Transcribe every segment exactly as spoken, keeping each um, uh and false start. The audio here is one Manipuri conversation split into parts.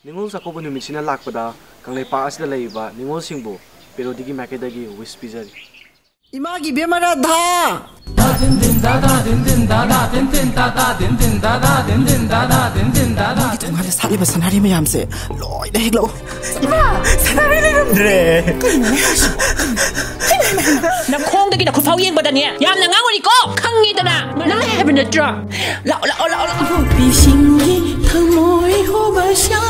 ꯅꯤꯉꯣꯜ ꯆꯥꯛꯀꯧꯕ ꯅꯨꯃꯤꯠꯁꯤꯅ ꯂꯥꯛꯄꯗ ꯀꯪꯂꯩꯄꯥꯛ ꯑꯁꯤꯗ ꯂꯩꯔꯤꯕ ꯅꯤꯉꯣꯜꯁꯤꯡꯕꯨ ꯄꯦꯔꯣꯗꯤꯒꯤ ꯃꯥꯏꯀꯩꯗꯒꯤ wish ꯄꯤꯖꯔꯤ꯫ ꯏꯃꯥꯒꯤ ꯏꯕꯦꯝꯃ ꯔꯥꯙꯥ! ꯅꯪꯒꯤ ꯊꯣꯡꯒꯥꯟꯗ ꯁꯥꯠꯂꯤꯕ ꯁꯅꯥꯔꯩ ꯃꯌꯥꯝꯁꯦ ꯂꯣꯏꯅ ꯍꯦꯛꯂꯛꯎ꯫ ꯏꯃꯥ! ꯁꯅꯥꯔꯩ ꯂꯩꯔꯝꯗ꯭ꯔꯦ! ꯅꯈꯣꯡꯗꯒꯤ ꯅꯈꯨꯠ ꯐꯥꯎ ꯌꯦꯡꯕꯗꯅꯦ ꯌꯥꯝꯅ ꯉꯥꯡꯉꯨꯔꯤꯀꯣ, ꯈꯪꯉꯤꯗꯅ꯫ ꯅꯪ ꯍꯥꯏꯕ ꯅꯠꯇ꯭ꯔꯣ? ꯂꯥꯛꯑꯣ, ꯂꯥꯛꯑꯣ, ꯂꯥꯛꯑꯣ, ꯂꯥꯛꯑꯣ꯫ ꯅꯨꯄꯤꯁꯤꯡꯒꯤ ꯊꯃꯣꯏ ꯍꯨꯕ ꯁꯥ,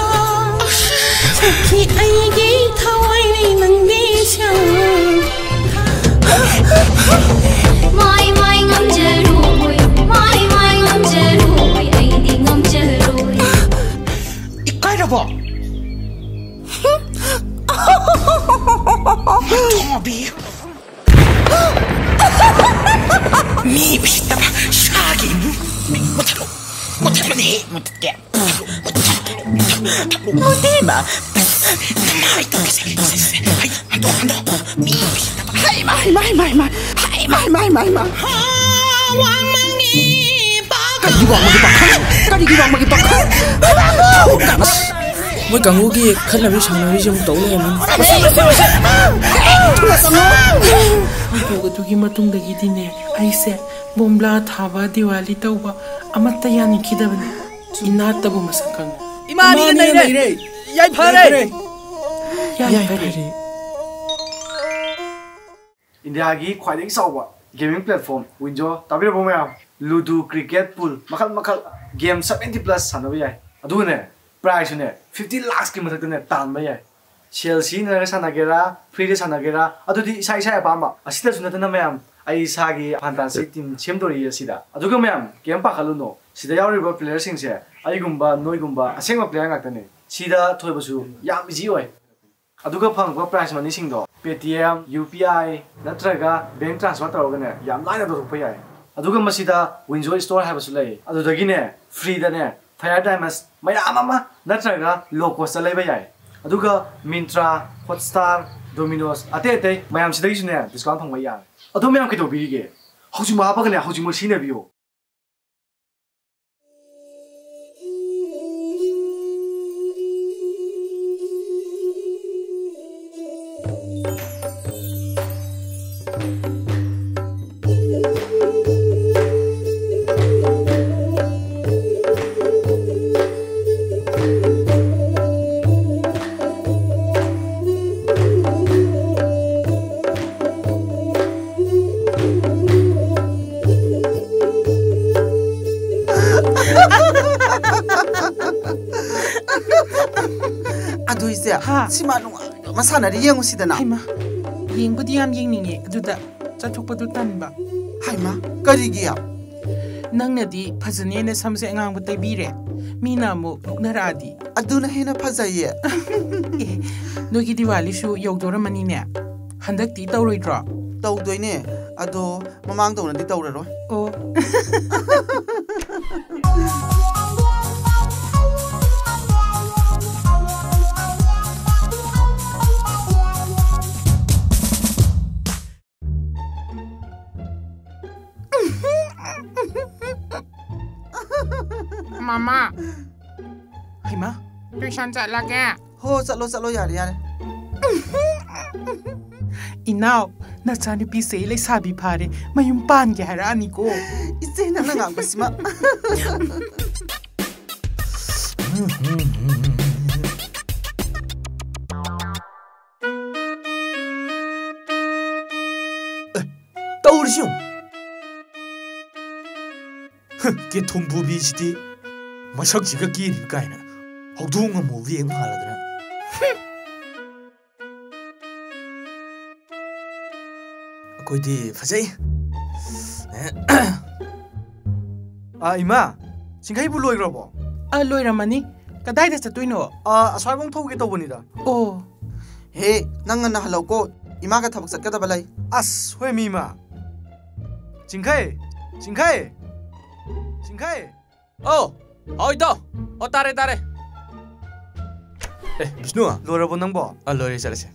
ꯁꯈꯤ ꯑꯩꯒꯤ ꯊꯋꯥꯏꯅꯤ ꯅꯪꯗꯤ ꯁꯥ꯫ ꯃꯥꯏ ꯃꯥꯏ ꯉꯝꯖꯔꯣꯏ, ꯃꯥꯏ ꯃꯥꯏ ꯉꯝꯖꯔꯣꯏ, ꯑꯩꯗꯤ ꯉꯝꯖꯔꯣꯏ꯫ ꯏꯀꯥꯏꯔꯕꯣ? ꯃꯤ ꯎꯁꯤꯠꯇꯕ ꯁꯥꯒꯤ ꯏꯃꯨꯡ꯫ ꯃꯨꯊꯠꯂꯣ꯫ ꯃꯨꯊꯠꯂꯣꯅꯦ꯫ ꯃꯨꯊꯠꯀꯦ꯫ ꯃꯨꯊꯠꯂꯣ꯫ ꯃꯨꯊꯠꯂꯣ꯫ ꯃꯥꯏ ꯇꯧꯔꯤꯁꯦ꯫ ꯍꯩ, ꯍꯟꯗꯣꯛ, ꯍꯟꯗꯣꯛ꯫ ꯃꯤ ꯎꯁꯤꯠꯇꯕ꯫ ꯍꯩ, ꯃꯥꯏ, ꯃꯥꯏ, ꯃꯥꯏ, ꯃꯥꯏ꯫ ꯍꯩ, ꯃꯥꯏ, ꯃꯥꯏ, ꯃꯥꯏ, ꯃꯥꯏ꯫ ꯍꯥ, ꯋꯥꯡꯃꯪꯒꯤ ꯄꯥꯈꯪ꯫ ꯀꯔꯤꯒꯤ ꯋꯥꯡꯃꯪꯒꯤ ꯄꯥꯈꯪ? ꯀꯔꯤꯒꯤ ꯋꯥꯡꯃꯪꯒꯤ ꯄꯥꯈꯪ? ꯃꯣꯏ ꯀꯥꯡꯕꯨꯒꯤ ꯈꯠꯅꯕꯤ ꯁꯥꯎꯅꯕꯤꯁꯦ ꯑꯃꯨꯛ ꯇꯧ ꯂꯩꯔꯝꯃꯦ꯫ ꯊꯣꯛꯂꯛꯀꯅꯨ! ꯊꯧꯗꯣꯛ ꯑꯗꯨꯒꯤ ꯃꯇꯨꯡꯗꯒꯤꯗꯤꯅꯦ, ꯑꯩꯁꯦ ꯕꯣꯝꯕ꯭ꯂꯥ ꯊꯥꯕ, ꯗꯤꯋꯥꯂꯤ ꯇꯧꯕ ꯑꯃꯠꯇ ꯌꯥꯅꯤꯡꯈꯤꯗꯕꯅꯦ꯫ ꯏꯅꯥꯠꯇꯕꯨ ꯃꯁꯛ ꯈꯪꯉꯦ꯫ ꯏꯃꯥ ꯑꯅꯤꯅ ꯅꯩꯔꯦ! ꯌꯥꯏꯐꯔꯦ! ꯌꯥꯏꯐꯔꯦ! ꯏꯟꯗꯤꯌꯥꯒꯤ ꯈ꯭ꯋꯥꯏꯗꯒꯤ ꯆꯥꯎꯕ gaming platform Winzo ꯇꯥꯕꯤꯔꯕꯣ ꯃꯌꯥꯝ? Ludo, cricket, pool, ꯃꯈꯜ ꯃꯈꯜ, game seventy plus ꯁꯥꯟꯅꯕ ꯌꯥꯏ꯫ ꯑꯗꯨꯒꯅꯦ, prizeꯁꯨꯅꯦ fifty lakhsꯀꯤ ꯃꯊꯛꯇꯅꯦ ꯇꯥꯟꯕ ꯌꯥꯏ꯫ ꯁꯦꯜ ꯁꯤꯖꯤꯟꯅꯔꯒ ꯁꯥꯟꯅꯒꯦꯔꯥ, freeꯗ ꯁꯥꯟꯅꯒꯦꯔꯥ, ꯑꯗꯨꯗꯤ ꯏꯁꯥ ꯏꯁꯥꯒꯤ ꯑꯄꯥꯝꯕ꯫ ꯑꯁꯤꯗꯁꯨ ꯅꯠꯇꯅ ꯃꯌꯥꯝ, ꯑꯩ ꯏꯁꯥꯒꯤ fantasy team ꯁꯦꯝꯗꯣꯔꯤꯌꯦ ꯁꯤꯗ꯫ ꯑꯗꯨꯒ ꯃꯌꯥꯝ, ꯀꯩꯝ ꯄꯥꯈꯠꯂꯨꯅꯣ, ꯁꯤꯗ ꯌꯥꯎꯔꯤꯕ playerꯁꯤꯡꯁꯦ ꯑꯩꯒꯨꯝꯕ ꯅꯣꯏꯒꯨꯝꯕ ꯑꯁꯦꯡꯕ player ꯉꯥꯛꯇꯅꯦ꯫ ꯁꯤꯗ ꯊꯣꯏꯕꯁꯨ ꯌꯥꯝ easy ꯑꯣꯏ꯫ ꯑꯗꯨꯒ ꯐꯪꯉꯛꯄ prize moneyꯁꯤꯡꯗꯣ Paytm, UPI ꯅꯠꯇ꯭ꯔꯒ bank transfer ꯇꯧꯔꯒꯅꯦ ꯌꯥꯝ ꯂꯥꯏꯅ ꯂꯧꯊꯣꯛꯄ ꯌꯥꯏ꯫ ꯑꯗꯨꯒ ꯃꯁꯤꯗ Winzo Store ꯍꯥꯏꯕꯁꯨ ꯂꯩ꯫ ꯑꯗꯨꯗꯒꯤꯅꯦ freeꯗꯅꯦ Fire Diamonds ꯃꯌꯥꯝ ꯑꯃ ꯅꯠꯇ꯭ꯔꯒ low costꯇ ꯂꯩꯕ ꯌꯥꯏ꯫ ꯑꯗꯨꯒ Myntra, Hotstar, Domino's, ꯑꯇꯩ ꯑꯇꯩ ꯃꯌꯥꯝꯁꯤꯗꯒꯤꯁꯨꯅꯦ discount ꯐꯪꯕ ꯌꯥꯔꯦ꯫ ꯑꯗꯣ ꯃꯌꯥꯝ ꯀꯩꯗꯧꯕꯤꯔꯤꯒꯦ? ꯍꯧꯖꯤꯛꯃꯛ ꯍꯥꯞꯄꯒꯅꯦ ꯍꯧꯖꯤꯛꯃꯛ ꯁꯤꯖꯤꯟꯅꯕꯤꯌꯣ꯫ ꯍꯥ? ꯁꯤꯃ ꯅꯨꯡꯉꯥꯏꯕ ꯑꯃ ꯁꯥꯟꯅꯔꯤ, ꯌꯦꯡꯉꯨꯁꯤꯗꯅ꯫ ꯍꯩꯃꯥ, ꯌꯦꯡꯕꯨꯗꯤ ꯌꯥꯝ ꯌꯦꯡꯅꯤꯡꯉꯦ, ꯑꯗꯨꯗ ꯆꯠꯊꯣꯛꯄꯗꯨ ꯇꯟꯕ꯫ ꯍꯩꯃꯥ, ꯀꯔꯤꯒꯤ? ꯅꯪꯅꯗꯤ ꯐꯖꯅꯦꯅ ꯁꯝꯁꯦ ꯑꯉꯥꯡꯕ ꯇꯩꯕꯤꯔꯦ, ꯃꯤꯅ ꯑꯃꯨꯛ ꯅꯣꯛꯅꯔꯛꯑꯗꯤ꯫ ꯑꯗꯨꯅ ꯍꯦꯟꯅ ꯐꯖꯩꯌꯦ꯫ ꯑꯦ, ꯅꯣꯏꯒꯤ ꯗꯤꯋꯥꯂꯤꯁꯨ ꯌꯧꯗꯣꯔꯝꯃꯅꯤꯅꯦ, ꯍꯟꯗꯛꯇꯤ ꯇꯧꯔꯣꯏꯗ꯭ꯔꯣ? ꯇꯧꯗꯣꯏꯅꯦ, ꯑꯗꯣ ꯃꯃꯥꯡꯗꯧꯅꯗꯤ ꯇꯧꯔꯔꯣꯏ꯫ ꯑꯣ꯫ ꯃꯃꯥ꯫ ꯍꯩꯃꯥ꯫ ꯇꯨꯏꯁꯟ ꯆꯠꯂꯒꯦ꯫ ꯍꯣ, ꯆꯠꯂꯣ, ꯆꯠꯂꯣ, ꯌꯥꯔꯦ, ꯌꯥꯔꯦ꯫ ꯏꯅꯥꯎ, ꯅꯆꯥꯅꯨꯄꯤꯁꯦ ꯂꯩꯁꯥꯕꯤ ꯐꯥꯔꯦ, ꯃꯌꯨꯝ ꯄꯥꯟꯒꯦ ꯍꯥꯏꯔꯛꯑꯅꯤꯀꯣ꯫ ꯏꯆꯦ, ꯅꯪꯅ ꯉꯥꯡꯕꯁꯤꯃ꯫ ꯑꯦ, ꯇꯧꯔꯤꯁꯤ ꯌꯦꯡꯉꯨ꯫ ꯍ, ꯀꯦꯊꯨꯝ ꯄꯨꯕꯤꯁꯤꯗꯤ ꯃꯁꯛꯁꯤꯒ ꯀꯦꯔꯤꯕ ꯀꯥꯏꯅ ꯍꯧꯗꯣꯡ ꯑꯃꯨꯕ ꯌꯦꯡ ꯃꯥꯜꯂꯗꯅ꯫ ꯑꯩꯈꯣꯏꯗꯤ ꯐꯖꯩ꯫ ꯑꯦ, ꯑꯥ, ꯏꯃꯥ, ꯆꯤꯡꯈꯩꯕꯨ ꯂꯣꯏꯈ꯭ꯔꯕꯣ? ꯑ, ꯂꯣꯏꯔꯝꯃꯅꯤ꯫ ꯀꯗꯥꯏꯗ ꯆꯠꯇꯣꯏꯅꯣ? ꯑꯥ, ꯑꯁ꯭ꯋꯥꯏꯐꯥꯎ ꯊꯧꯒꯦ ꯇꯧꯕꯅꯤꯗ꯫ ꯑꯣ꯫ ꯍꯦ, ꯅꯪ ꯉꯟꯅ ꯍꯜꯂꯛꯎꯀꯣ, ꯏꯃꯥꯒ ꯊꯕꯛ ꯆꯠꯀꯗꯕ ꯂꯩ꯫ ꯑꯁ, ꯍꯣꯏ, ꯃꯤ ꯏꯃꯥ꯫ ꯆꯤꯡꯈꯩ! ꯆꯤꯡꯈꯩ! ꯆꯤꯡꯈꯩ! ꯑꯣ, ꯍꯥꯎ ꯏꯇꯥꯎ꯫ ꯑꯣ, ꯇꯥꯔꯦ, ꯇꯥꯔꯦ꯫ ꯑꯦ, ꯕꯤꯁꯅꯨ꯫ ꯂꯣꯏꯔꯕꯣ ꯅꯪꯕꯣ? ꯑ, ꯂꯣꯏꯔꯦ, ꯆꯠꯂꯁꯦ꯫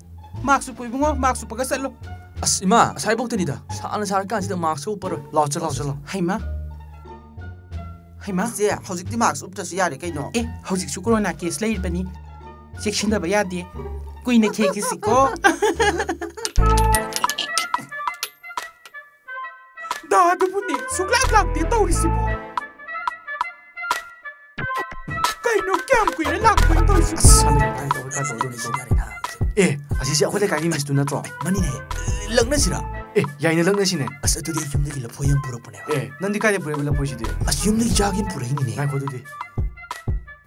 ꯃꯥꯛꯁ ꯎꯞꯄꯣ ꯏꯕꯨꯡꯉꯣ, ꯃꯥꯛꯁ ꯎꯞꯄꯒ ꯆꯠꯂꯣ꯫ ꯑꯁ, ꯏꯃꯥ, ꯑꯁꯥꯏꯐꯥꯎꯇꯅꯤꯗ꯫ ꯁꯥꯅ ꯁꯥꯔꯀꯥꯟꯁꯤꯗ ꯃꯥꯛꯁ ꯎꯞꯄꯔꯣꯏ꯫ ꯂꯥꯛꯑꯣ, ꯆꯠꯂꯣ, ꯆꯠꯂꯣ꯫ ꯍꯩꯃꯥ꯫ ꯍꯩꯃꯥ꯫ ꯏꯆꯦ, ꯍꯧꯖꯤꯛꯇꯤ ꯃꯥꯛꯁ ꯎꯞꯇ꯭ꯔꯁꯨ ꯌꯥꯔꯦ ꯀꯩꯅꯣ? ꯑꯦ, ꯍꯧꯖꯤꯛꯁꯨ ꯀꯣꯔꯣꯅꯥ ꯀꯦꯁ ꯂꯩꯔꯤꯕꯅꯤ꯫ ꯆꯦꯛꯁꯤꯟꯗꯕ ꯌꯥꯗꯦ꯫ ꯀꯨꯏꯅ ꯈꯦꯡꯈꯤꯁꯤꯀꯣ꯫ ꯗꯥꯗꯨꯕꯨꯅꯦ, ꯁꯨꯡꯂꯥꯛ ꯂꯥꯛꯇꯦ ꯇꯧꯔꯤꯁꯤꯕꯣ꯫ ꯀꯩꯅꯣ, ꯀꯌꯥꯝ ꯀꯨꯏꯔꯦ ꯂꯥꯛꯄ ꯇꯧꯔꯤꯁꯤꯕꯣ? ꯑꯁ, ꯁꯝꯅ ꯀꯃꯥꯏꯅ ꯇꯧꯔ ꯀꯥꯟ ꯇꯧꯗꯣꯏꯅꯤꯀꯣ? ꯑꯦ, ꯑꯁꯤꯁꯦ ꯑꯩꯈꯣꯏ ꯂꯩꯀꯥꯏꯒꯤ ꯃꯤꯁꯇꯨ ꯅꯠꯇ꯭ꯔꯣ? ꯃꯥꯅꯤꯅꯦ, ꯂꯛꯅꯁꯤꯔꯥ? ꯑꯦ, ꯌꯥꯏꯅꯦ, ꯂꯛꯅꯁꯤꯅꯦ꯫ ꯑꯁ, ꯑꯗꯨꯗꯤ ꯑꯩ ꯌꯨꯝꯗꯒꯤ ꯂꯐꯣꯏ ꯑꯃ ꯄꯨꯔꯛꯄꯅꯦꯕ꯫ ꯑꯦ, ꯅꯪꯗꯤ ꯀꯥꯏꯗ ꯄꯨꯔꯛꯏꯕ ꯂꯐꯣꯏꯁꯤꯗꯤ? ꯑꯁ, ꯌꯨꯝꯗꯒꯤ ꯆꯥꯒꯦꯅ ꯄꯨꯔꯛꯏꯅꯤꯅꯦ꯫ ꯉꯥꯏꯈꯣ ꯑꯗꯨꯗꯤ꯫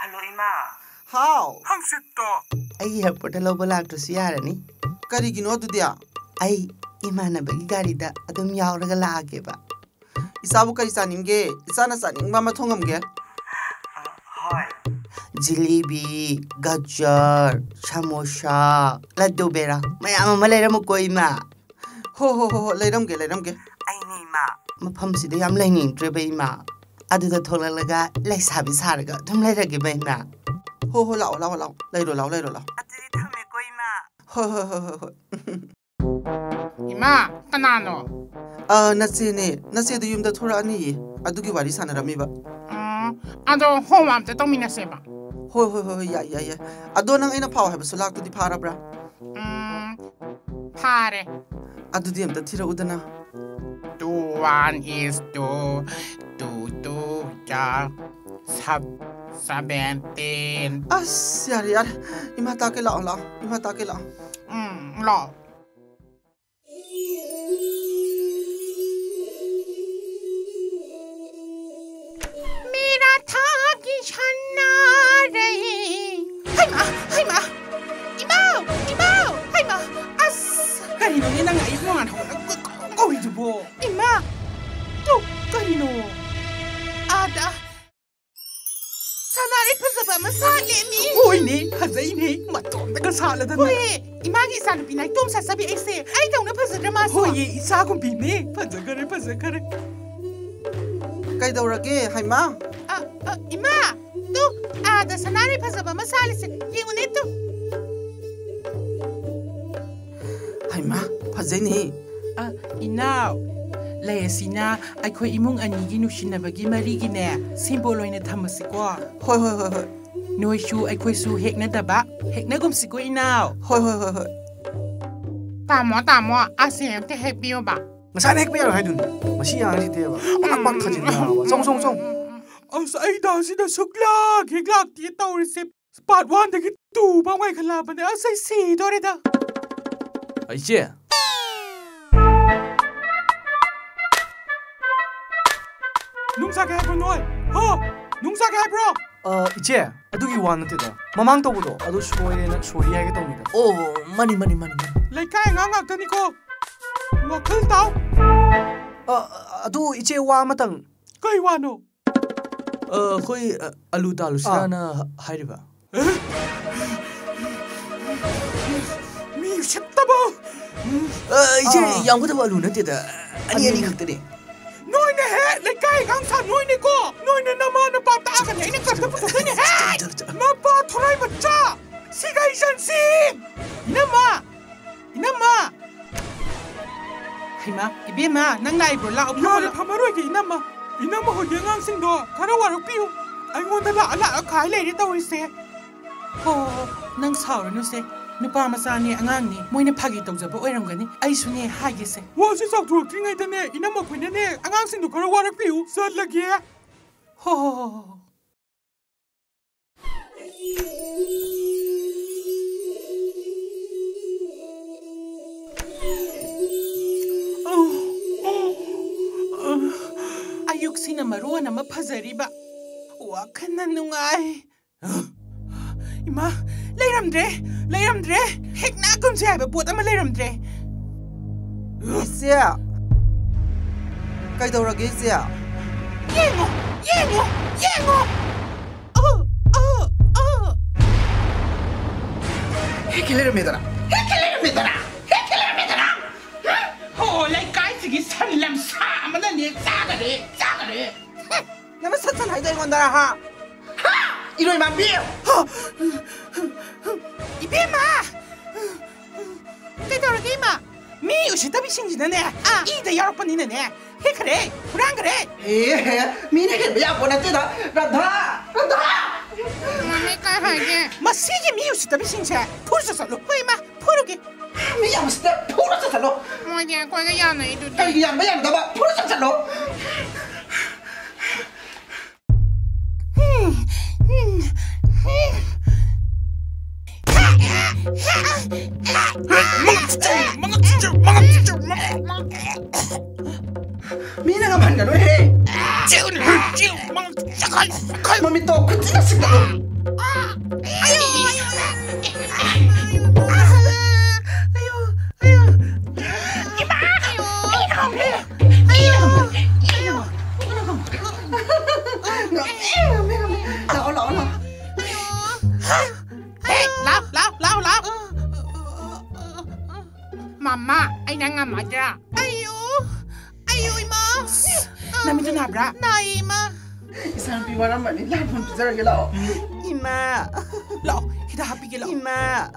ꯍꯜꯂꯣ, ꯏꯃꯥ꯫ ꯍꯥꯎ꯫ ꯍꯪꯆꯤꯠꯇꯣ꯫ ꯑꯩ ꯑꯦꯌꯥꯔꯄꯣꯔꯠꯇ ꯂꯧꯕ ꯂꯥꯛꯇ꯭ꯔꯁꯨ ꯌꯥꯔꯅꯤ꯫ ꯀꯔꯤꯒꯤꯅꯣ ꯑꯗꯨꯗꯤ? ꯑꯩ ꯏꯃꯥꯟꯅꯕꯒꯤ ꯒꯥꯔꯤꯗ ꯑꯗꯨꯝ ꯌꯥꯎꯔꯒ ꯂꯥꯛꯑꯒꯦꯕ꯫ ꯏꯆꯥꯕꯨ ꯀꯔꯤ ꯆꯥꯅꯤꯡꯒꯦ? ꯏꯆꯥꯅ ꯆꯥꯅꯤꯡꯕ ꯑꯃ ꯊꯣꯡꯉꯝꯒꯦ꯫ ꯍꯣꯏ꯫ ꯖꯤꯂꯤꯕꯤ, ꯒꯖꯔ, ꯁꯃꯣꯁꯥ, ꯂꯗꯨ ꯕꯦꯔꯥ ꯃꯌꯥꯝ ꯑꯃ ꯂꯩꯔꯝꯃꯨꯀꯣ, ꯏꯃꯥ꯫ ꯍꯣ, ꯍꯣ, ꯍꯣ, ꯍꯣ, ꯂꯩꯔꯝꯒꯦ, ꯂꯩꯔꯝꯒꯦ꯫ ꯑꯩꯅꯦ, ꯏꯃꯥ꯫ ꯃꯐꯝꯁꯤꯗ ꯌꯥꯝ ꯂꯩꯅꯤꯡꯗ꯭ꯔꯦꯕ, ꯏꯃꯥ꯫ ꯑꯗꯨꯗ ꯊꯣꯛꯂꯛꯂꯒ ꯂꯩꯁꯥꯕꯤ ꯁꯥꯔꯒ ꯑꯗꯨꯝ ꯂꯩꯔꯒꯦꯕ, ꯏꯃꯥ꯫ ꯍꯣ, ꯍꯣ, ꯂꯥꯛꯑꯣ, ꯂꯥꯛꯑꯣ, ꯂꯥꯛꯑꯣ꯫ ꯂꯩꯔꯣ, ꯂꯥꯛꯑꯣ, ꯂꯩꯔꯣ, ꯂꯥꯛꯑꯣ꯫ ꯑꯗꯨꯗꯤ ꯊꯝꯃꯦꯀꯣ, ꯏꯃꯥ꯫ ꯍꯣꯏ, ꯍꯣꯏ, ꯍꯣꯏ, ꯍꯣꯏ, ꯍꯣꯏ꯫ ꯏꯃꯥ, ꯀꯅꯥꯅꯣ? ꯑ, ꯅꯆꯦꯅꯦ꯫ ꯅꯆꯦꯗꯨ ꯌꯨꯝꯗ ꯊꯣꯔꯛꯑꯅꯤꯌꯦ꯫ ꯑꯗꯨꯒꯤ ꯋꯥꯔꯤ ꯁꯥꯟꯅꯔꯝꯃꯤꯕ꯫ ꯎꯝ, ꯑꯗꯣ ꯍꯣꯝ ꯑꯝꯇ ꯇꯧꯃꯤꯟꯅꯁꯦꯕ꯫ ꯍꯣꯏ, ꯍꯣꯏ, ꯍꯣꯏ, ꯍꯣꯏ, ꯌꯥꯏ, ꯌꯥꯏ, ꯌꯥꯏ꯫ ꯑꯗꯣ ꯅꯪ ꯑꯩꯅ ꯐꯥꯎ ꯍꯥꯏꯕ ꯁꯨꯂꯥꯛꯇꯨꯗꯤ ꯐꯥꯔꯕ꯭ꯔꯥ? ꯎꯝ, ꯐꯥꯔꯦ꯫ ꯑꯗꯨꯗꯤ ꯑꯝꯇ ꯊꯤꯔꯛꯎꯗꯅ꯫ Two one is two, two two are sub-, seventeen. ꯑꯁ, ꯌꯥꯔꯦ, ꯌꯥꯔꯦ꯫ ꯏꯃꯥ ꯇꯥꯛꯀꯦ ꯂꯥꯛꯑꯣ, ꯂꯥꯛꯑꯣ꯫ ꯏꯃꯥ ꯇꯥꯛꯀꯦ ꯂꯥꯛꯑꯣ꯫ ꯎꯝ, ꯂꯥꯛꯑꯣ꯫ मेरा था कि छन्ना रही। ꯍꯩꯃꯥ, ꯍꯩꯃꯥ, ꯏꯃꯥ, ꯏꯃꯥ, ꯍꯩꯃꯥ, ꯑꯁ꯫ ꯀꯔꯤꯅꯣꯅꯦ ꯅꯪ ꯑꯌꯨꯛ ꯅꯣꯡꯉꯥꯟ ꯍꯧꯒꯠꯂꯒ ꯀꯣꯏ ꯀꯧꯔꯤꯗꯨꯕꯣ? ꯏꯃꯥ, ꯇꯨ, ꯀꯔꯤꯅꯣ? ꯑꯥꯗ꯫ ꯁꯅꯥꯔꯩ ꯐꯖꯕ ꯑꯃ ꯁꯥꯠꯂꯦꯃꯤ꯫ ꯍꯣꯏꯅꯦ, ꯐꯖꯩꯅꯦ, ꯃꯇꯣꯝꯇꯒ ꯁꯥꯠꯂꯗꯅ꯫ ꯍꯣꯏꯌꯦ, ꯏꯃꯥꯒꯤ ꯏꯆꯥꯅꯨꯄꯤ ꯅꯥꯏꯇꯣꯝ ꯁꯥꯠꯆꯕꯤ ꯑꯩꯁꯦ꯫ ꯑꯩꯗꯧꯅ ꯐꯖꯗ꯭ꯔꯥ ꯃꯥꯁꯨ? ꯍꯣꯏꯌꯦ, ꯏꯆꯥꯒꯨꯝꯕꯤꯅꯦ꯫ ꯐꯖꯈꯔꯦ, ꯐꯖꯈꯔꯦ꯫ ꯀꯩꯗꯧꯔꯒꯦ, ꯍꯩꯃꯥ? ꯑ, ꯑ, ꯏꯃꯥ, ꯇꯨ, ꯑꯥꯗ ꯁꯅꯥꯔꯩ ꯐꯖꯕ ꯑꯃ ꯁꯥꯠꯂꯤꯁꯦ, ꯌꯦꯡꯉꯨꯅꯦ ꯇꯨ꯫ ꯍꯩꯃꯥ, ꯐꯖꯩꯅꯦ꯫ ꯑ, ꯏꯅꯥꯎ, ꯂꯩ ꯑꯁꯤꯅ ꯑꯩꯈꯣꯏ ꯏꯃꯨꯡ ꯑꯅꯤꯒꯤ ꯅꯨꯡꯁꯤꯅꯕꯒꯤ ꯃꯔꯤꯒꯤꯅꯦ, ꯁꯤꯝꯕꯣꯜ ꯑꯣꯏꯅ ꯊꯝꯃꯁꯤꯀꯣ꯫ ꯍꯣꯏ, ꯍꯣꯏ, ꯍꯣꯏ, ꯍꯣꯏ꯫ ꯅꯣꯏꯁꯨ ꯑꯩꯈꯣꯏꯁꯨ ꯍꯦꯛꯅꯗꯕ, ꯍꯦꯛꯅꯒꯨꯝꯁꯤꯀꯣ, ꯏꯅꯥꯎ꯫ ꯍꯣꯏ, ꯍꯣꯏ, ꯍꯣꯏ, ꯍꯣꯏ꯫ ꯇꯥꯃꯣ, ꯇꯥꯃꯣ, ꯑꯁꯤ ꯑꯝꯇ ꯍꯦꯛꯄꯤꯌꯣꯕ꯫ ꯉꯁꯥꯏꯅ ꯍꯦꯛꯄ ꯌꯥꯔꯣꯏ ꯍꯥꯏꯗꯨꯅꯤ꯫ ꯃꯁꯤ ꯑꯉꯥꯡꯁꯤꯗꯤꯕ꯫ ꯄꯥꯛ ꯄꯥꯛ ꯊꯥꯖꯤꯟ ꯌꯥꯕ꯫ ꯆꯣꯡ, ꯆꯣꯡ, ꯆꯣꯡ꯫ ꯑꯁ, ꯑꯩ ꯗꯥꯁꯤꯗ ꯁꯨꯛꯂꯥꯛ ꯍꯦꯛ ꯂꯥꯛꯇꯦ ꯇꯧꯔꯤꯁꯦ꯫ Part one ꯗꯒꯤ two ꯐꯥꯎ ꯉꯥꯏꯈꯠꯂꯛꯑꯕꯅꯦ꯫ ꯑꯁ, ꯑꯩ ꯁꯤꯗꯣꯔꯦꯗ꯫ ꯏꯆꯦ꯫ ꯅꯨꯡ ꯆꯥꯒꯦ ꯍꯥꯏꯕ꯭ꯔꯣ ꯅꯣꯏ? ꯍꯣ? ꯅꯨꯡ ꯆꯥꯒꯦ ꯍꯥꯏꯕ꯭ꯔꯣ? ꯑ, ꯏꯆꯦ, ꯑꯗꯨꯒꯤ ꯋꯥ ꯅꯠꯇꯦꯗ꯫ ꯃꯃꯥꯡ ꯇꯧꯕꯗꯣ, ꯑꯗꯨ ꯁꯣꯏꯔꯦꯅ sorry ꯍꯥꯏꯒꯦ ꯇꯧꯅꯤꯗ꯫ ꯑꯣ, ꯃꯥꯅꯤ, ꯃꯥꯅꯤ, ꯃꯥꯅꯤ, ꯃꯥꯅꯤ꯫ ꯂꯩꯀꯥꯏ ꯑꯉꯥꯡ ꯉꯥꯛꯇꯅꯤꯀꯣ꯫ ꯋꯥꯈꯜ ꯇꯥꯎ꯫ ꯑ, ꯑꯗꯨ ꯏꯆꯦ ꯋꯥ ꯑꯃꯇꯪ꯫ ꯀꯩ ꯋꯥꯅꯣ? ꯑ, ꯑꯩꯈꯣꯏ, ꯑ, ꯑꯂꯨ ꯇꯥꯜꯂꯨꯁꯤꯔꯥꯅ ꯑꯥ꯫ ꯍꯥꯏꯔꯤꯕ꯫ ꯃꯤ ꯎꯁꯤꯠꯇꯕ! ꯑ, ꯏꯆꯦ, ꯑꯥ꯫ ꯌꯥꯝꯒꯗꯕ ꯑꯂꯨ ꯅꯠꯇꯦꯗ꯫ ꯑꯅꯤ, ꯑꯅꯤ ꯑꯅꯤ꯫ ꯈꯛꯇꯅꯦ꯫ ꯅꯣꯏꯅ ꯍꯦꯛ ꯂꯩꯀꯥꯏ ꯑꯉꯥꯡ ꯁꯥ ꯅꯣꯏꯅꯦꯀꯣ꯫ ꯅꯣꯏꯅ ꯅꯃꯥ ꯅꯄꯥ ꯇꯥꯛꯑꯒꯅꯦ ꯑꯩꯅ ꯀꯟꯕ ꯄꯨꯊꯣꯛꯇꯣꯏꯅꯦ ꯍꯦ! ꯆꯠꯂꯣ, ꯆꯠꯂꯣ, ꯆꯠꯂꯣ꯫ ꯅꯄꯥ ꯊꯣꯔꯥꯏ ꯃꯆꯥ! ꯁꯤꯒ ꯏꯆꯟꯁꯤ! ꯏꯅꯝꯃ! ꯏꯅꯝꯃ! ꯍꯩꯃꯥ, ꯏꯕꯦꯝꯃ, ꯅꯪ ꯂꯥꯛꯏꯕ꯭ꯔꯣ? ꯂꯥꯛꯑꯣ, ꯌꯥꯔꯦ, ꯐꯝꯃꯣ꯫ ꯐꯝꯃꯔꯣꯏꯒꯦ, ꯏꯅꯝꯃ꯫ ꯏꯅꯝꯃ ꯍꯣꯏꯒꯤ ꯑꯉꯥꯡꯁꯤꯡꯗꯣ ꯈꯔ ꯋꯥꯔꯛꯄꯤꯌꯨ꯫ ꯑꯩꯉꯣꯟꯗ ꯂꯥꯛꯑ ꯂꯥꯛꯑ ꯈꯥꯏ ꯂꯩꯔꯦ ꯇꯧꯔꯤꯁꯦ꯫ ꯍꯣ, ꯍꯣ, ꯍꯣ, ꯅꯪ ꯁꯥꯎꯔꯅꯨꯁꯦ꯫ ꯅꯨꯄꯥ ꯃꯆꯥꯅꯦ, ꯑꯉꯥꯡꯅꯦ, ꯃꯣꯏꯅ ꯐꯥꯒꯤ ꯇꯧꯖꯕ ꯑꯣꯏꯔꯝꯒꯅꯤ꯫ ꯑꯩꯁꯨꯅꯦ ꯍꯥꯏꯒꯦꯁꯦ꯫ ꯋꯥꯁꯦ ꯆꯥꯎꯊꯣꯔꯛꯇ꯭ꯔꯤꯉꯩꯗꯅꯦ, ꯏꯅꯝꯃ ꯈꯣꯏꯅꯅꯦ, ꯑꯉꯥꯡꯁꯤꯡꯗꯣ ꯈꯔ ꯋꯥꯔꯛꯄꯤꯌꯨ꯫ ꯆꯠꯂꯒꯦ꯫ ꯍꯣ, ꯍꯣ, ꯍꯣ, ꯍꯣ, ꯍꯣ꯫ ꯑꯌꯨꯛꯁꯤꯅ ꯃꯔꯣꯟ ꯑꯃ ꯐꯖꯔꯤꯕ, ꯋꯥꯈꯜꯅ ꯅꯨꯡꯉꯥꯏ꯫ ꯏꯃꯥ, ꯂꯩꯔꯝꯗ꯭ꯔꯦ, ꯂꯩꯔꯝꯗ꯭ꯔꯦ꯫ ꯍꯦꯛ ꯅꯥꯒꯨꯝꯁꯦ ꯍꯥꯏꯕ ꯄꯣꯠ ꯑꯃ ꯂꯩꯔꯝꯗ꯭ꯔꯦ꯫ ꯏꯆꯦ, ꯀꯩꯗꯧꯔꯒꯦ, ꯏꯆꯦ? ꯌꯦꯡꯉꯣ, ꯌꯦꯡꯉꯣ, ꯌꯦꯡꯉꯣ꯫ ꯑꯣ, ꯍꯦꯛ ꯈꯤꯜ ꯂꯩꯔꯝꯃꯦꯗꯅ, ꯍꯦꯛ ꯈꯤꯜ ꯂꯩꯔꯝꯃꯦꯗꯅ, ꯍꯦꯛ ꯈꯤꯜ ꯂꯩꯔꯝꯃꯦꯗꯅ꯫ ꯍꯣ, ꯂꯩꯀꯥꯏꯁꯤꯒꯤ ꯁꯟ ꯂꯝꯁꯥ ꯑꯃꯅꯅꯦ ꯆꯥꯒꯔꯦ, ꯆꯥꯒꯔꯦ꯫ ꯅꯪꯅ ꯁꯠ ꯁꯟ ꯍꯥꯏꯗꯣ ꯑꯩꯉꯣꯟꯗꯔ, ꯍꯥ? ꯍꯥ? ꯏꯔꯣꯏ ꯃꯥꯟꯕꯤ! ꯏꯕꯦꯝꯃ! ꯀꯩꯗꯧꯔꯒꯦ, ꯏꯃꯥ? ꯃꯤ ꯎꯁꯤꯠꯇꯕꯤꯁꯤꯡꯁꯤꯅꯅꯦ, ꯑꯥ, ꯏꯗ ꯌꯥꯎꯔꯛꯄꯅꯤꯅꯅꯦ, ꯍꯦꯛꯈ꯭ꯔꯦ, ꯍꯨꯔꯥꯟꯈ꯭ꯔꯦ꯫ ꯑꯦ, ꯃꯤꯅ ꯍꯦꯟꯕ ꯌꯥꯄꯣ ꯅꯠꯇꯦꯗ, ꯔꯥꯙꯥ! ꯔꯥꯙꯥ! ꯃꯃꯤ ꯀꯩ ꯍꯥꯏꯒꯦ? ꯃꯁꯤꯒꯤ ꯃꯤ ꯎꯁꯤꯠꯇꯕꯤꯁꯤꯡꯁꯦ ꯐꯨꯔꯨ ꯆꯠꯂꯨ꯫ ꯍꯣꯏ, ꯏꯃꯥ, ꯐꯨꯔꯨꯒꯦ꯫ ꯃꯤ ꯌꯥꯝ ꯎꯁꯤꯠꯇ, ꯐꯨꯔꯨ ꯆꯠꯂꯨ꯫ ꯃꯣꯏꯗꯤ ꯑꯩꯈꯣꯏꯒ ꯌꯥꯅꯩꯗꯨꯗꯤ꯫ ꯀꯩꯒꯤ ꯌꯥꯟꯕ ꯌꯥꯅꯗꯕ? ꯐꯨꯔꯨ ꯆꯠꯂꯨ꯫ ꯃꯤꯅ ꯉꯝꯍꯟꯒꯅꯨꯍꯦ꯫ ꯃꯃꯤꯠꯇꯣ ꯈꯨꯠꯁꯤꯅ ꯁꯤꯛꯇꯠꯂꯨ꯫ ꯂꯥꯛꯑꯣ, ꯂꯥꯛꯑꯣ, ꯂꯥꯛꯑꯣ꯫ ꯍꯦ, ꯂꯥꯎ, ꯂꯥꯎ, ꯂꯥꯎ, ꯂꯥꯎ꯫ ꯃꯃꯥ, ꯑꯩ ꯅꯪ ꯉꯝꯃꯗ꯭ꯔꯥ? ꯑꯌꯣ, ꯑꯌꯣ, ꯏꯃꯥ꯫ ꯅꯃꯤꯠꯇꯨ ꯅꯥꯕ꯭ꯔꯥ? ꯅꯥꯏ, ꯏꯃꯥ꯫ ꯏꯆꯥꯅꯨꯄꯤ ꯋꯥꯔꯝꯃꯅꯤ, ꯂꯥꯟ ꯐꯣꯟ ꯄꯤꯖꯔꯒꯦ, ꯂꯥꯛꯑꯣ꯫ ꯏꯃꯥ꯫ ꯂꯥꯛꯑꯣ, ꯍꯤꯗꯥꯛ ꯍꯥꯞꯄꯤꯒꯦ, ꯂꯥꯛꯑꯣ꯫ ꯏꯃꯥ꯫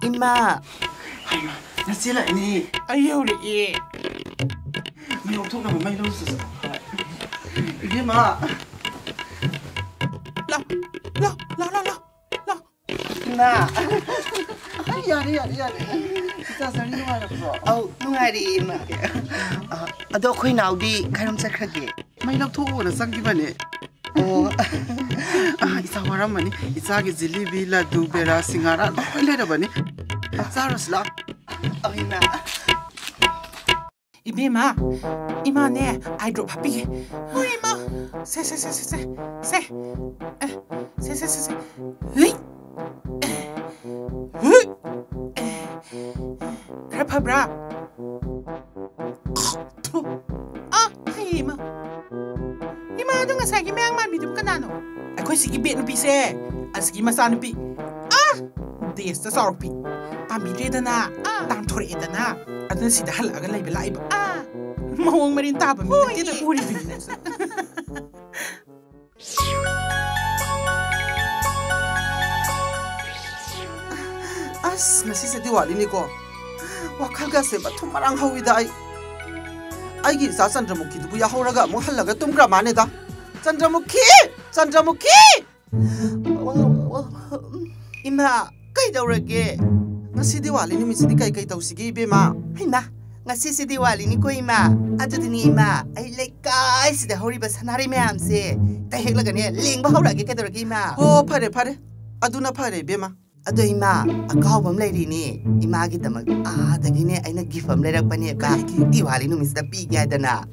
ꯏꯃꯥ꯫ ꯍꯩꯃꯥ, ꯅꯆꯦ ꯂꯥꯛꯏꯅꯦ꯫ ꯑꯩ ꯌꯧꯔꯛꯑꯦ꯫ ꯃꯩ ꯂꯧꯊꯣꯛꯅꯕ ꯃꯩ ꯂꯧꯔꯨꯆꯣ꯫ ꯏꯕꯦꯝꯃ꯫ ꯂꯥꯎ, ꯂꯥꯎ, ꯂꯥꯎ, ꯂꯥꯎ, ꯂꯥꯎ, ꯂꯥꯎ꯫ ꯏꯃꯥ꯫ ꯌꯥꯔꯦ, ꯌꯥꯔꯦ, ꯌꯥꯔꯦ꯫ ꯏꯆꯥ ꯖꯔꯅꯤ ꯅꯨꯡꯉꯥꯏꯔꯛꯄ꯭ꯔꯣ? ꯑꯧ, ꯅꯨꯡꯉꯥꯏꯔꯛꯑꯦ, ꯏꯃꯥ꯫ ꯑ, ꯑꯗꯣ ꯑꯩꯈꯣꯏ ꯅꯥꯎꯗꯤ ꯀꯥꯏꯔꯣꯝ ꯆꯠꯈ꯭ꯔꯒꯦ? ꯃꯩ ꯂꯧꯊꯣꯛꯎꯅ ꯆꯪꯈꯤꯕꯅꯦ꯫ ꯑꯣ꯫ ꯑ, ꯏꯆꯥ ꯋꯥꯔꯝꯃꯅꯤ꯫ ꯏꯆꯥꯒꯤ ꯖꯤꯂꯤꯕꯤ, ꯂꯗꯨ, ꯕꯦꯔꯥ, ꯁꯤꯡꯍꯥꯔꯥ ꯂꯣꯏ ꯂꯩꯔꯕꯅꯤ꯫ ꯆꯥꯔꯨꯁꯤ ꯂꯥꯎ꯫ ꯑꯧ, ꯏꯃꯥ꯫ ꯏꯕꯦꯝꯃ, ꯏꯃꯥꯅꯦ, ꯑꯥꯏ ꯗ꯭ꯔꯣꯞ ꯍꯥꯞꯄꯤꯒꯦ꯫ ꯍꯣꯏ, ꯏꯃꯥ꯫ ꯁꯦ, ꯁꯦ, ꯁꯦ, ꯁꯦ, ꯁꯦ꯫ ꯁꯦ꯫ ꯑꯦ, ꯁꯦ, ꯁꯦ, ꯁꯦ, ꯁꯦ꯫ ꯍꯨꯏ꯫ ꯍꯨꯏ꯫ ꯑꯦ꯫ ꯈꯔ ꯐꯕ꯭ꯔꯥ? ꯊꯨ꯫ ꯑ, ꯍꯩ, ꯏꯃꯥ꯫ ꯑꯁꯤꯒꯤ ꯕꯦꯠ ꯅꯨꯄꯤꯁꯦ, ꯑꯁꯤꯒꯤ ꯃꯆꯥꯅꯨꯄꯤ, ꯑꯥ, ꯗꯦꯁꯇ ꯆꯥꯎꯔꯛꯄꯤ, ꯄꯥꯝꯕꯤꯗ꯭ꯔꯦꯗꯅ, ꯑꯥ, ꯇꯥꯟꯊꯣꯔꯛꯑꯦꯗꯅ, ꯑꯗꯨꯅ ꯁꯤꯗ ꯍꯜꯂꯛꯑꯒ ꯂꯩꯕ ꯂꯥꯛꯏꯕ꯫ ꯑꯥ, ꯃꯑꯣꯡ ꯃꯔꯤꯟ ꯇꯥꯕ ꯃꯤ ꯅꯠꯇꯦꯗ ꯎꯔꯤꯕꯤ꯫ ꯑꯁ, ꯉꯁꯤꯁꯦ ꯗꯤꯋꯥꯂꯤꯅꯤꯀꯣ꯫ ꯋꯥꯈꯜꯒꯁꯦ ꯃꯊꯨꯝ ꯃꯔꯥꯡ ꯍꯧꯋꯤꯗ ꯑꯩ꯫ ꯑꯩꯒꯤ ꯏꯆꯥ ꯆꯟꯗ꯭ꯔꯃꯨꯈꯤꯗꯨꯕꯨ ꯌꯥꯍꯧꯔꯒ ꯑꯃꯨꯛ ꯍꯜꯂꯒ ꯇꯨꯝꯈ꯭ꯔ ꯃꯥꯅꯦꯗ꯫ ꯆꯟꯗ꯭ꯔꯃꯨꯈꯤ! ꯆꯟꯗ꯭ꯔꯃꯨꯈꯤ! ꯏꯃꯥ, ꯀꯩꯗꯧꯔꯒꯦ? ꯉꯁꯤ ꯗꯤꯋꯥꯂꯤ ꯅꯨꯃꯤꯠꯁꯤꯗꯤ ꯀꯩ ꯀꯩ ꯇꯧꯁꯤꯒꯦ, ꯏꯕꯦꯝꯃ? ꯍꯩꯃꯥ, ꯉꯁꯤꯁꯤ ꯗꯤꯋꯥꯂꯤꯅꯤꯀꯣ, ꯏꯃꯥ꯫ ꯑꯗꯨꯗꯤꯅꯦ, ꯏꯃꯥ, ꯑꯩ ꯂꯩꯀꯥꯏꯁꯤꯗ ꯍꯧꯔꯤꯕ ꯁꯅꯥꯔꯩ ꯃꯌꯥꯝꯁꯦ ꯍꯦꯛꯇ ꯍꯦꯛꯂꯒꯅꯦ, ꯂꯦꯡꯕ ꯍꯧꯔꯛꯑꯒꯦ꯫ ꯀꯩꯗꯧꯔꯒꯦ, ꯏꯃꯥ? ꯑꯣ, ꯐꯔꯦ, ꯐꯔꯦ꯫ ꯑꯗꯨꯅ ꯐꯔꯦ, ꯏꯕꯦꯝꯃ꯫ ꯑꯗꯣ, ꯏꯃꯥ, ꯑꯀꯥꯎꯕ ꯑꯃ ꯂꯩꯔꯤꯅꯦ꯫ ꯏꯃꯥꯒꯤꯗꯃꯛ ꯑꯥꯗꯒꯤꯅꯦ ꯑꯩꯅ ꯒꯤꯐ ꯑꯃ ꯂꯩꯔꯛꯄꯅꯦꯕ꯫ ꯀꯔꯤꯒꯤ? ꯗꯤꯋꯥꯂꯤ ꯅꯨꯃꯤꯠꯁꯤꯗ ꯄꯤꯒꯦ ꯍꯥꯏꯗꯅ꯫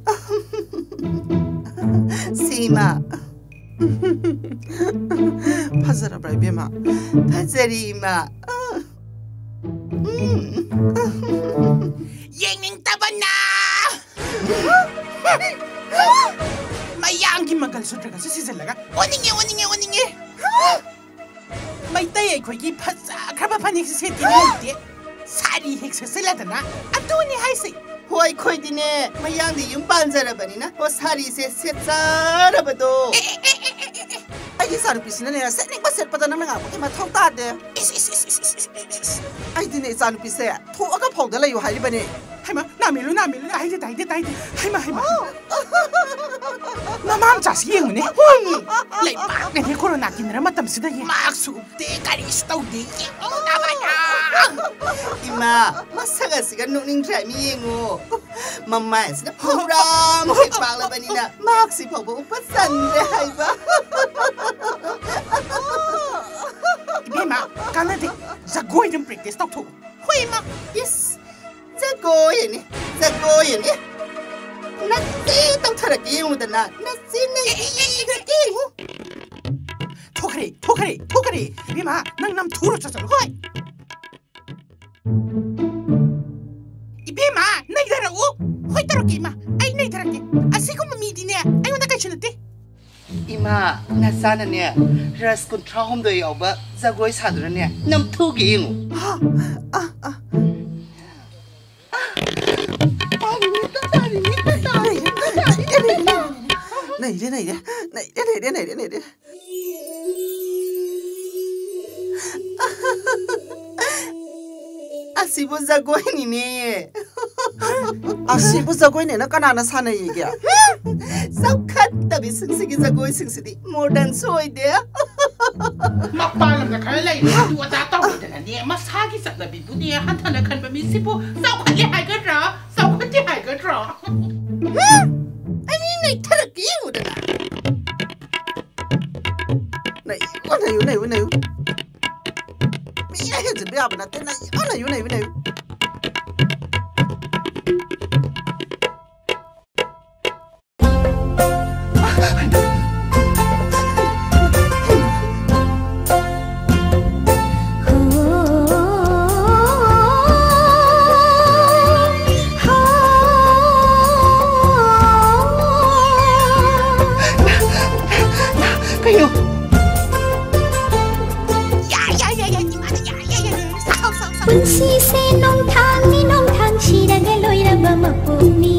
ꯁꯤ, ꯏꯃꯥ꯫ ꯐꯖꯔꯕ꯭ꯔꯥ, ꯏꯕꯦꯝꯃ? ꯐꯖꯔꯤ, ꯏꯃꯥ꯫ ꯎꯝ꯫ ꯌꯦꯡꯅꯤꯡꯗꯕꯅ! ꯃꯌꯥꯡꯒꯤ ꯃꯪꯒꯜ ꯁꯨꯇ꯭ꯔꯒꯁꯨ ꯁꯤꯖꯤꯜꯂꯒ ꯑꯣꯟꯅꯤꯡꯉꯦ, ꯑꯣꯟꯅꯤꯡꯉꯦ, ꯑꯣꯟꯅꯤꯡꯉꯦ! ꯃꯩꯇꯩ ꯑꯩꯈꯣꯏꯒꯤ ꯐꯖꯈ꯭ꯔꯕ ꯐꯅꯦꯛꯁꯦ ꯁꯦꯠꯇꯤꯅꯦ ꯂꯩꯇꯦ꯫ ꯁꯥꯔꯤ ꯍꯦꯛ ꯁꯦꯠꯆꯜꯂꯗꯅ, ꯑꯗꯨꯅꯤ ꯍꯥꯏꯁꯦ꯫ ꯍꯣꯏ, ꯑꯩꯈꯣꯏꯗꯤꯅꯦ, ꯃꯌꯥꯡꯗ ꯌꯨꯝ ꯄꯥꯟꯖꯔꯕꯅꯤꯅ, ꯍꯣ, ꯁꯥꯔꯤꯁꯦ ꯁꯦꯠꯆꯔꯕꯗꯣ꯫ ꯑꯦ, ꯑꯦ, ꯑꯦ, ꯑꯦ, ꯑꯦ, ꯑꯦ꯫ ꯑꯩꯒꯤ ꯏꯆꯥꯅꯨꯄꯤꯁꯤꯅꯅꯦ, ꯁꯦꯠꯅꯤꯡꯕ ꯁꯦꯠꯄꯗ ꯅꯪꯅ ꯉꯥꯡꯕꯒꯤ ꯃꯊꯧ ꯇꯥꯗꯦ꯫ ꯏꯁ, ꯏꯁ, ꯏꯁ꯫ ꯑꯩꯗꯤꯅꯦ, ꯏꯆꯥꯅꯨꯄꯤꯁꯦ ꯊꯣꯛꯑꯒ ꯐꯧꯗ ꯂꯩꯌꯨ ꯍꯥꯏꯔꯤꯕꯅꯦ꯫ ꯍꯩꯃꯥ, ꯅꯥꯃꯦꯂꯨ, ꯅꯥꯃꯦꯂꯨ, ꯍꯥꯏꯗꯦ, ꯇꯥꯏꯗꯦ, ꯇꯥꯏꯗꯦ꯫ ꯍꯩꯃꯥ, ꯍꯩꯃꯥ꯫ ꯃꯃꯥ ꯃꯆꯥꯁꯤ ꯌꯦꯡꯉꯨꯅꯦ꯫ ꯍꯣꯏꯅꯦ꯫ ꯂꯩꯕꯥꯛꯅꯅꯦ ꯀꯣꯔꯣꯅꯥ ꯀꯤꯟꯅꯔ ꯃꯇꯝꯁꯤꯗ ꯌꯦꯡ-, ꯃꯥꯛꯁꯨ ꯎꯞꯇꯦ, ꯀꯔꯤꯁꯨ ꯇꯧꯗꯦ꯫ ꯌꯦꯡꯉꯨ, ꯅꯥꯃꯦꯂꯨ꯫ ꯏꯃꯥ, ꯃꯁꯛ ꯑꯁꯤꯒ ꯅꯣꯛꯅꯤꯡꯗ꯭ꯔꯥ ꯃꯤ ꯌꯦꯡꯉꯨ꯫ ꯃꯃꯥꯏ ꯑꯁꯤꯅ ꯄꯨꯔꯥ ꯃꯨꯛ ꯍꯦꯛ ꯄꯥꯛꯂꯕꯅꯤꯅ ꯃꯥꯛꯁꯤ ꯐꯥꯎꯕ ꯎꯞꯄ ꯆꯟꯗ꯭ꯔꯦ ꯍꯥꯏꯕ꯫ ꯏꯕꯦꯝꯃ, ꯀꯥꯟꯅꯗꯦ꯫ ꯖꯒꯣꯏ ꯑꯗꯨꯝ practice ꯇꯧꯊꯣꯛꯎ꯫ ꯍꯣꯏ, ꯏꯃꯥ꯫ ꯏꯁ, ꯖꯒꯣꯏ ꯑꯅꯤ, ꯖꯒꯣꯏ ꯑꯅꯤ꯫ ꯅꯆꯦ ꯇꯧꯊꯔꯛꯀꯦ ꯌꯦꯡꯉꯨꯗꯅ, ꯅꯆꯦ ꯅꯩꯔꯛꯀꯦ ꯌꯦꯡꯉꯨ꯫ ꯊꯣꯛꯈ꯭ꯔꯦ, ꯊꯣꯛꯈ꯭ꯔꯦ, ꯊꯣꯛꯈ꯭ꯔꯦ꯫ ꯏꯕꯦꯝꯃ, ꯅꯪ ꯅꯝꯊꯨꯔꯣ, ꯆꯠ-, ꯆꯠꯂꯣ꯫ ꯍꯣꯏ꯫ ꯏꯕꯦꯝꯃ, ꯅꯩꯊꯔꯛꯎ꯫ ꯍꯣꯏ, ꯇꯧꯔꯛꯀꯦ, ꯏꯃꯥ꯫ ꯑꯩ ꯅꯩꯊꯔꯛꯀꯦ꯫ ꯑꯁꯤꯒꯨꯝꯕ ꯃꯤꯗꯤꯅꯦ, ꯑꯩꯉꯣꯟꯗ ꯀꯩꯁꯨ ꯅꯠꯇꯦ꯫ ꯏꯃꯥ, ꯅꯆꯥꯅꯅꯦ ꯔꯁ ꯀꯨꯟꯊ꯭ꯔꯥ ꯍꯨꯝꯗꯣꯏ ꯌꯥꯎꯕ ꯖꯒꯣꯏ ꯁꯥꯗꯨꯅꯅꯦ ꯅꯝꯊꯨꯒꯦ ꯌꯦꯡꯉꯨ꯫ ꯅꯩꯔꯦ, ꯅꯩꯔꯦ, ꯅꯩꯔꯦ, ꯅꯩꯔꯦ, ꯅꯩꯔꯦ, ꯅꯩꯔꯦ, ꯅꯩꯔꯦ꯫ ꯑꯁꯤꯕꯨ ꯖꯒꯣꯏꯅꯤꯅꯦ꯫ ꯑꯁꯤꯕꯨ ꯖꯒꯣꯏꯅꯦꯅ ꯀꯅꯥꯅ ꯁꯥꯟꯅꯩꯒꯦ? ꯆꯥꯎꯈꯠꯇꯕꯤꯁꯤꯡꯁꯤꯒꯤ ꯖꯒꯣꯏꯁꯤꯡꯁꯤꯗꯤ ꯃꯣꯗꯔꯟꯁꯨ ꯑꯣꯏꯗꯦ꯫ ꯃꯄꯥꯟ ꯂꯝꯗ ꯈꯔ ꯂꯩꯔꯦ, ꯑꯗꯨ ꯑꯗꯥ ꯇꯧꯔꯗꯅꯅꯦ, ꯃꯁꯥꯒꯤ ꯆꯠꯅꯕꯤꯕꯨꯅꯦ ꯍꯟꯊꯅ ꯈꯟꯕ ꯃꯤꯁꯤꯕꯨ ꯆꯥꯎꯈꯠꯂꯦ ꯍꯥꯏꯒꯗ꯭ꯔꯥ, ꯆꯥꯎꯈꯠꯇꯦ ꯍꯥꯏꯒꯗ꯭ꯔꯥ? ꯍꯨꯝ! ꯑꯩ ꯅꯩꯊꯔꯛꯀꯦ ꯌꯦꯡꯉꯨꯗꯅ꯫ ꯅꯩꯌꯨ, ꯅꯩꯌꯨ, ꯅꯩꯌꯨ, ꯅꯩꯌꯨ꯫ ꯃꯤꯅ ꯍꯦꯟꯖꯤꯟꯕ ꯌꯥꯕ ꯅꯠꯇꯦ꯫ ꯅꯩꯌꯨ, ꯅꯩꯌꯨ, ꯅꯩꯌꯨ, ꯅꯩꯌꯨ꯫ ꯀꯩꯅꯣ? ꯌꯥ, ꯌꯥ, ꯌꯥ, ꯌꯥ, ꯏꯃꯥꯅ ꯌꯥ, ꯌꯥ, ꯌꯥ, ꯌꯥ, ꯁꯥꯎ, ꯁꯥꯎ, ꯁꯥꯎ꯫ ꯄꯨꯟꯁꯤꯁꯦ ꯅꯣꯡꯊꯥꯡꯅꯤ, ꯅꯣꯡꯊꯥꯡ ꯁꯤꯔꯒ ꯂꯣꯏꯔꯕ ꯃꯄꯣꯛꯅꯤ꯫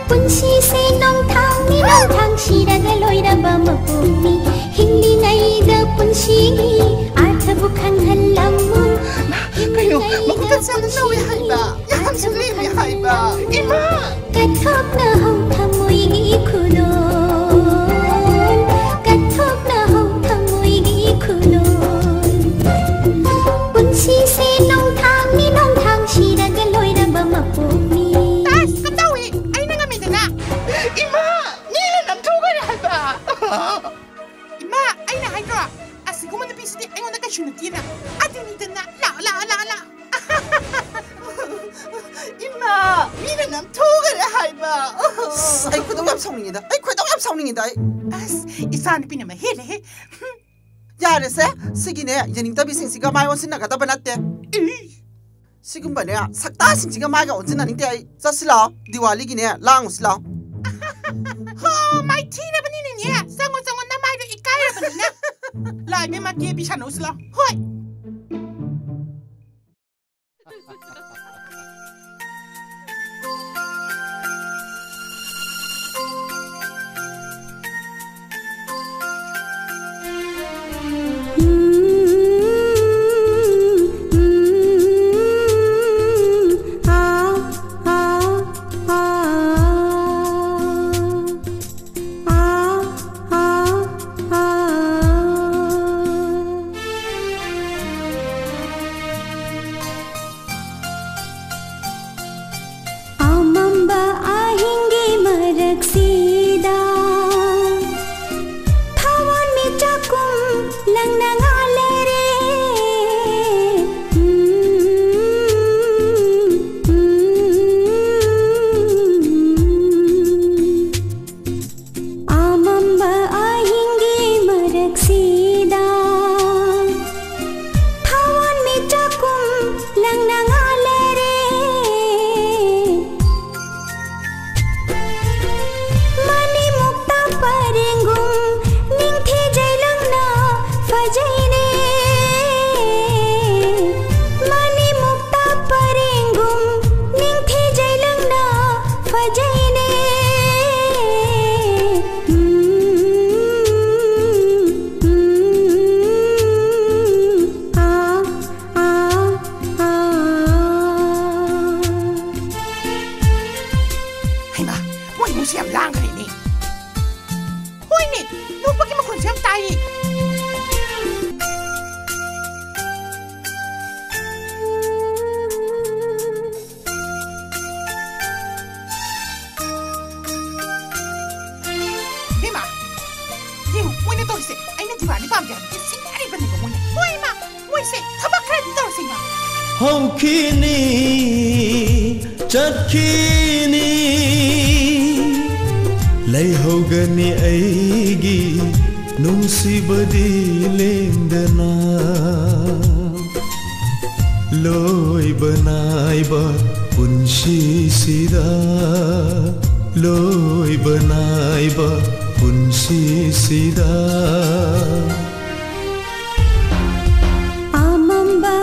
ꯄꯨꯟꯁꯤꯁꯦ ꯅꯣꯡꯊꯥꯡꯅꯤ, ꯅꯣꯡꯊꯥꯡ ꯁꯤꯔꯒ ꯂꯣꯏꯔꯕ ꯃꯄꯣꯛꯅꯤ꯫ ꯍꯤꯡꯂꯤꯉꯩꯗ ꯄꯨꯟꯁꯤꯒꯤ ꯑꯥꯔꯊꯕꯨ ꯈꯪꯍꯜꯂꯝꯃꯨ꯫ ꯀꯩꯅꯣ? ꯃꯈꯨꯠꯇ ꯆꯠꯂ ꯂꯧꯋꯦ ꯍꯥꯏꯕ꯫ ꯌꯥꯝꯁꯨ ꯂꯦꯝꯃꯦ ꯍꯥꯏꯕ꯫ ꯏꯃꯥ! ꯀꯠꯊꯣꯛꯅꯍꯧ ꯊꯃꯣꯏꯒꯤ ꯈꯨꯗꯣꯜ, ꯀꯠꯊꯣꯛꯅꯍꯧ ꯊꯃꯣꯏꯒꯤ ꯈꯨꯗꯣꯜ꯫ ꯄꯨꯟꯁꯤꯁꯦ ꯅꯣꯡꯊꯥꯡꯅꯤ, ꯅꯣꯡꯊꯥꯡ ꯁꯤꯔꯒ ꯂꯣꯏꯔꯕ ꯃꯄꯣꯛꯅꯤ꯫ ꯑꯁ, ꯀꯝꯗꯧꯏ? ꯑꯩꯅ ꯉꯝꯃꯤꯗꯅ꯫ ꯏꯃꯥ! ꯃꯤꯅ ꯅꯝꯊꯨꯈꯔꯦ ꯍꯥꯏꯕ꯫ ꯏꯃꯥ, ꯑꯩꯅ ꯍꯥꯏꯗ꯭ꯔꯣ? ꯑꯁꯤꯒꯨꯝꯕ ꯅꯨꯄꯤꯁꯤꯗꯤ ꯑꯩꯉꯣꯟꯗ ꯀꯩꯁꯨ ꯅꯠꯇꯦꯅ꯫ ꯑꯗꯨꯅꯤꯗꯅ, ꯂꯥꯛꯑꯣ, ꯂꯥꯛꯑꯣ, ꯂꯥꯛꯑꯣ, ꯂꯥꯛꯑꯣ꯫ ꯏꯃꯥ, ꯃꯤꯅ ꯅꯝꯊꯨꯈꯔꯦ ꯍꯥꯏꯕ꯫ ꯑꯁ, ꯑꯩ ꯈꯣꯏꯗꯧ ꯌꯥꯝ ꯁꯥꯎꯅꯤꯡꯉꯤꯗ꯫ ꯑꯩ ꯈꯣꯏꯗꯧ ꯌꯥꯝ ꯁꯥꯎꯅꯤꯡꯉꯤꯗ ꯑꯩ꯫ ꯑꯁ, ꯏꯆꯥ ꯅꯨꯄꯤꯅ ꯃꯍꯦꯜꯂꯦꯍꯦ꯫ ꯌꯥꯔꯦꯁꯦ, ꯁꯤꯒꯤꯅꯦ ꯌꯦꯡꯅꯤꯡꯗꯕꯤꯁꯤꯡꯁꯤꯒ ꯃꯥꯏ ꯑꯣꯟꯁꯤꯟꯅꯒꯗꯕ ꯅꯠꯇꯦ꯫ ꯏ! ꯁꯤꯒꯨꯝꯕꯅꯦ ꯁꯛꯇꯥꯁꯤꯡꯁꯤꯒ ꯃꯥꯏꯒ ꯑꯣꯟꯁꯤꯟꯅꯅꯤꯡꯗꯦ ꯑꯩ꯫ ꯆꯠꯁꯤ ꯂꯥꯛꯑꯣ, ꯗꯤꯋꯥꯂꯤꯒꯤꯅꯦ ꯂꯥꯡꯉꯨꯁꯤ ꯂꯥꯛꯑꯣ꯫ ꯂꯥꯛꯑꯒꯦ, ꯃꯥ ꯀꯦꯕꯤ ꯁꯥꯟꯅꯧꯁꯤ ꯂꯥꯎ꯫ ꯍꯣꯏ꯫ ꯑꯃꯝꯕ ꯑꯍꯤꯡꯒꯤ ꯃꯔꯛꯁꯤꯗ ꯊꯋꯥꯟꯃꯤꯆꯥꯛꯀꯨꯝ ꯂꯪꯅ ꯉꯥꯜꯂꯦꯔꯦ꯫ ꯑꯃꯝꯕ ꯑꯍꯤꯡꯒꯤ ꯃꯔꯛꯁꯤꯗ ꯊꯋꯥꯟꯃꯤꯆꯥꯛꯀꯨꯝ ꯂꯪꯅ ꯉꯥꯜꯂꯦꯔꯦ꯫ ꯃꯅꯤꯃꯨꯛꯇ ꯄꯔꯦꯡꯒꯨꯝ ꯅꯤꯡꯊꯤꯖꯩ ꯂꯪꯅ ꯐꯖꯩꯅꯦ꯫ ꯃꯅꯤꯃꯨꯛꯇ ꯄꯔꯦꯡꯒꯨꯝ ꯅꯤꯡꯊꯤꯖꯩ ꯂꯪꯅ ꯐꯖꯩꯅꯦ꯫ ꯍꯩꯃꯥ, ꯃꯣꯏ ꯏꯃꯨꯡꯁꯦ ꯌꯥꯝ ꯂꯥꯡꯈ꯭ꯔꯦꯅꯦ꯫ ꯍꯣꯏꯅꯦ, ꯅꯣꯛꯄꯒꯤ ꯃꯈꯣꯟꯁꯨ ꯌꯥꯝ ꯇꯥꯏꯌꯦ꯫ ꯏꯕꯦꯝꯃ, ꯌꯦꯡꯉꯨ, ꯃꯣꯏꯅ ꯇꯧꯔꯤꯁꯦ꯫ ꯑꯩꯅ ꯗꯤꯋꯥꯂꯤ ꯄꯥꯝꯗꯦ ꯍꯥꯏꯕꯁꯦ ꯁꯤꯡꯅꯔꯤꯕꯅꯦꯕ ꯃꯣꯏꯅ꯫ ꯍꯣꯏ, ꯏꯃꯥ, ꯃꯣꯏꯁꯦ ꯊꯕꯛ ꯈꯔꯗꯤ ꯇꯧꯔꯁꯤ, ꯏꯃꯥ꯫ ꯍꯧꯈꯤꯅꯤ, ꯆꯠꯈꯤꯅꯤ, ꯂꯩꯍꯧꯒꯅꯤ ꯑꯩꯒꯤ ꯅꯨꯡꯁꯤꯕꯗꯤ ꯂꯦꯡꯗꯅ꯫ ꯂꯣꯏꯕ ꯅꯥꯏꯕ ꯄꯨꯟꯁꯤꯁꯤꯗ, ꯂꯣꯏꯕ ꯅꯥꯏꯕ ꯄꯨꯟꯁꯤꯁꯤꯗ꯫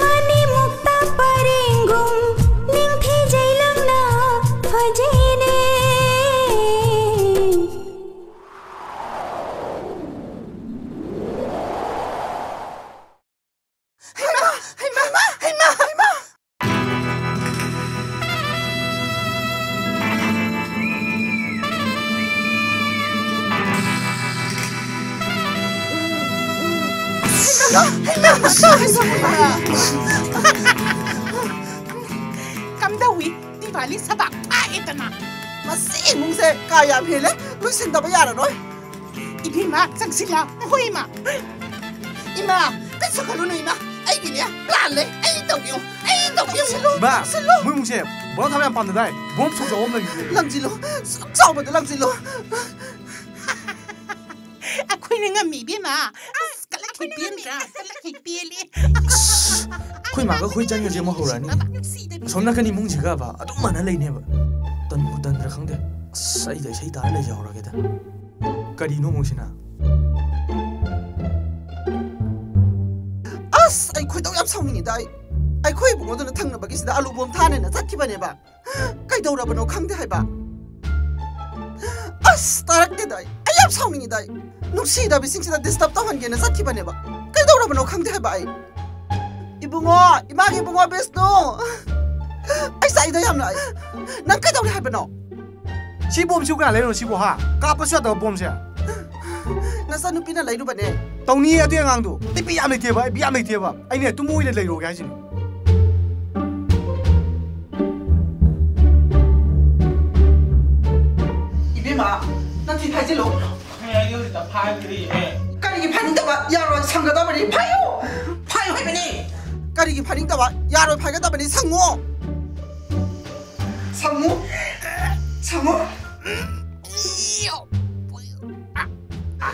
ꯃꯅꯤꯃꯨꯛꯇ ꯄꯔꯦꯡꯒꯨꯝ ꯅꯤꯡꯊꯤꯖꯩ ꯂꯪꯅ ꯐꯖꯩꯅꯦ꯫ ꯍꯩꯃꯥ! ꯍꯩꯃꯥ! ꯍꯩꯃꯥ! ꯍꯩꯃꯥ! ꯀꯝꯗꯧꯏ? ꯗꯤꯋꯥꯂꯤ ꯁꯕꯥꯛ ꯊꯥꯛꯑꯦꯗꯅ꯫ ꯃꯁꯤ ꯏꯃꯨꯡꯁꯦ ꯀꯥ ꯌꯥꯝ ꯍꯦꯜꯂꯦ, ꯂꯣꯏꯁꯤꯟꯗꯕ ꯌꯥꯔꯔꯣꯏ꯫ ꯏꯕꯦꯝꯃ, ꯆꯪꯁꯤꯜꯂ꯫ ꯍꯣꯏ, ꯏꯃꯥ꯫ ꯏꯃꯥ, ꯀꯩꯁꯨ ꯈꯜꯂꯨꯅꯨ, ꯏꯃꯥ꯫ ꯑꯩꯒꯤꯅꯦ, plan ꯂꯩ꯫ ꯑꯩ ꯇꯧꯒꯦ, ꯑꯩ ꯇꯧꯒꯦ꯫ ꯏꯃꯥ, ꯂꯪꯁꯤꯜꯂꯨ꯫ ꯃꯣꯏ ꯏꯃꯨꯡꯁꯦ ꯕꯣꯜ ꯊꯥꯕ ꯌꯥꯝ ꯄꯥꯝꯅꯗꯥꯏ? ꯕꯣꯝ ꯁꯨ ꯆꯥꯎꯕ ꯑꯃ ꯂꯪꯁꯤꯜꯂꯨ꯫ ꯂꯪꯁꯤꯜꯂꯨ, ꯁꯨꯛ ꯆꯥꯎꯕꯗꯣ ꯂꯪꯁꯤꯜꯂꯨ꯫ ꯑꯩꯈꯣꯏꯅ ꯉꯝꯃꯤ, ꯏꯕꯦꯝꯃ꯫ ꯑꯁ, ꯀꯂꯛ ꯍꯦꯛ ꯄꯦꯟꯗ꯭ꯔꯥ? ꯀꯂꯛ ꯍꯦꯛ ꯄꯦꯜꯂꯤ꯫ ꯑꯩꯈꯣꯏ ꯃꯥꯒ ꯑꯩꯈꯣꯏ ꯆꯪꯉꯁꯦ ꯑꯃꯨꯛ ꯍꯧꯔꯛꯑꯅꯤ꯫ ꯅꯨꯡꯁꯤꯗꯕ, ꯅꯨꯡꯁꯤꯗꯕ꯫ ꯑꯁꯣꯝ ꯅꯥꯀꯟ ꯏꯃꯨꯡꯁꯤꯒꯕ ꯑꯗꯨꯝ ꯃꯥꯟꯅ ꯂꯩꯅꯦꯕ꯫ ꯇꯟꯕꯨ ꯇꯟꯗ꯭ꯔꯥ ꯈꯪꯗꯦ꯫ ꯑꯁ, ꯑꯩꯗ ꯏꯁꯩ ꯇꯥꯔ ꯂꯩꯖꯍꯧꯔꯒꯦꯗ꯫ ꯀꯔꯤꯅꯣ ꯑꯃꯨꯛꯁꯤꯅ? ꯑꯁ, ꯑꯩ ꯈꯣꯏꯗꯧ ꯌꯥꯝ ꯁꯥꯎꯅꯤꯡꯉꯤꯗ ꯑꯩ꯫ ꯑꯩꯈꯣꯏ ꯏꯕꯨꯡꯉꯣꯗꯨꯅ ꯊꯪꯅꯕꯒꯤꯁꯤꯗ ꯑꯂꯨ ꯕꯣꯝ ꯊꯥꯅꯦꯅ ꯆꯠꯈꯤꯕꯅꯦꯕ꯫ ꯀꯩꯗꯧꯔꯕꯅꯣ ꯈꯪꯗꯦ ꯍꯥꯏꯕ꯫ ꯑꯁ, ꯇꯥꯔꯛꯇꯦꯗ ꯑꯩ꯫ ꯑꯩ ꯌꯥꯝ ꯁꯥꯎꯅꯤꯡꯉꯤꯗ ꯑꯩ꯫ ꯅꯨꯡꯁꯤꯗꯕꯤꯁꯤꯡꯁꯤꯗ disturb ꯇꯧꯍꯟꯒꯦꯅ ꯆꯠꯈꯤꯕꯅꯦꯕ꯫ ꯀꯩꯗꯧꯔꯕꯅꯣ ꯈꯪꯗꯦ ꯍꯥꯏꯕ ꯑꯩ꯫ ꯏꯕꯨꯡꯉꯣ, ꯏꯃꯥꯒꯤ ꯏꯕꯨꯡꯉꯣ ꯕꯤꯁꯅꯨ꯫ ꯑꯩ ꯆꯥꯛꯏꯗ ꯌꯥꯝꯅ ꯑꯩ꯫ ꯅꯪ ꯀꯩꯗꯧꯔꯦ ꯍꯥꯏꯕꯅꯣ? ꯁꯤ ꯕꯣꯝꯁꯤꯕꯨ ꯀꯅꯥ ꯂꯩꯔꯨꯅꯣ ꯁꯤꯕꯨ, ꯍꯥ? ꯀꯥꯞꯄꯁꯨ ꯌꯥꯗꯕ ꯕꯣꯝꯁꯦ꯫ ꯅꯆꯥꯅꯨꯄꯤꯅ ꯂꯩꯔꯨꯕꯅꯦ꯫ ꯇꯧꯅꯤꯌꯦ ꯑꯗꯨꯏ ꯑꯉꯥꯡꯗꯣ꯫ ꯑꯩ ꯕꯤꯠ ꯌꯥꯝ ꯂꯩꯇꯦꯕ, ꯑꯩ ꯕꯤꯠ ꯌꯥꯝ ꯂꯩꯇꯦꯕ꯫ ꯑꯩꯅꯦ ꯇꯨꯝꯃ ꯑꯣꯏꯅ ꯂꯩꯔꯨꯔꯒꯦ ꯍꯥꯏꯁꯤꯅꯤ꯫ ꯏꯕꯦꯝꯃ, ꯅꯪ ꯊꯤ ꯐꯥꯏꯖꯤꯜꯂꯣ꯫ ꯑꯩ ꯍꯧꯖꯤꯛꯇ ꯐꯥꯏꯗ꯭ꯔꯤꯌꯦ꯫ ꯀꯔꯤꯒꯤ ꯐꯥꯏꯅꯤꯡꯗꯕ? ꯌꯥꯔꯣꯏ, ꯁꯪꯒꯗꯕꯅꯤ꯫ ꯐꯥꯏꯌꯨ! ꯐꯥꯏꯌꯨ ꯍꯥꯏꯕꯅꯤ! ꯀꯔꯤꯒꯤ ꯐꯥꯏꯅꯤꯡꯗꯕ? ꯌꯥꯔꯣꯏ, ꯐꯥꯏꯒꯗꯕꯅꯤ, ꯁꯪꯉꯣ! ꯁꯪꯉꯨ! ꯁꯪꯉꯨ!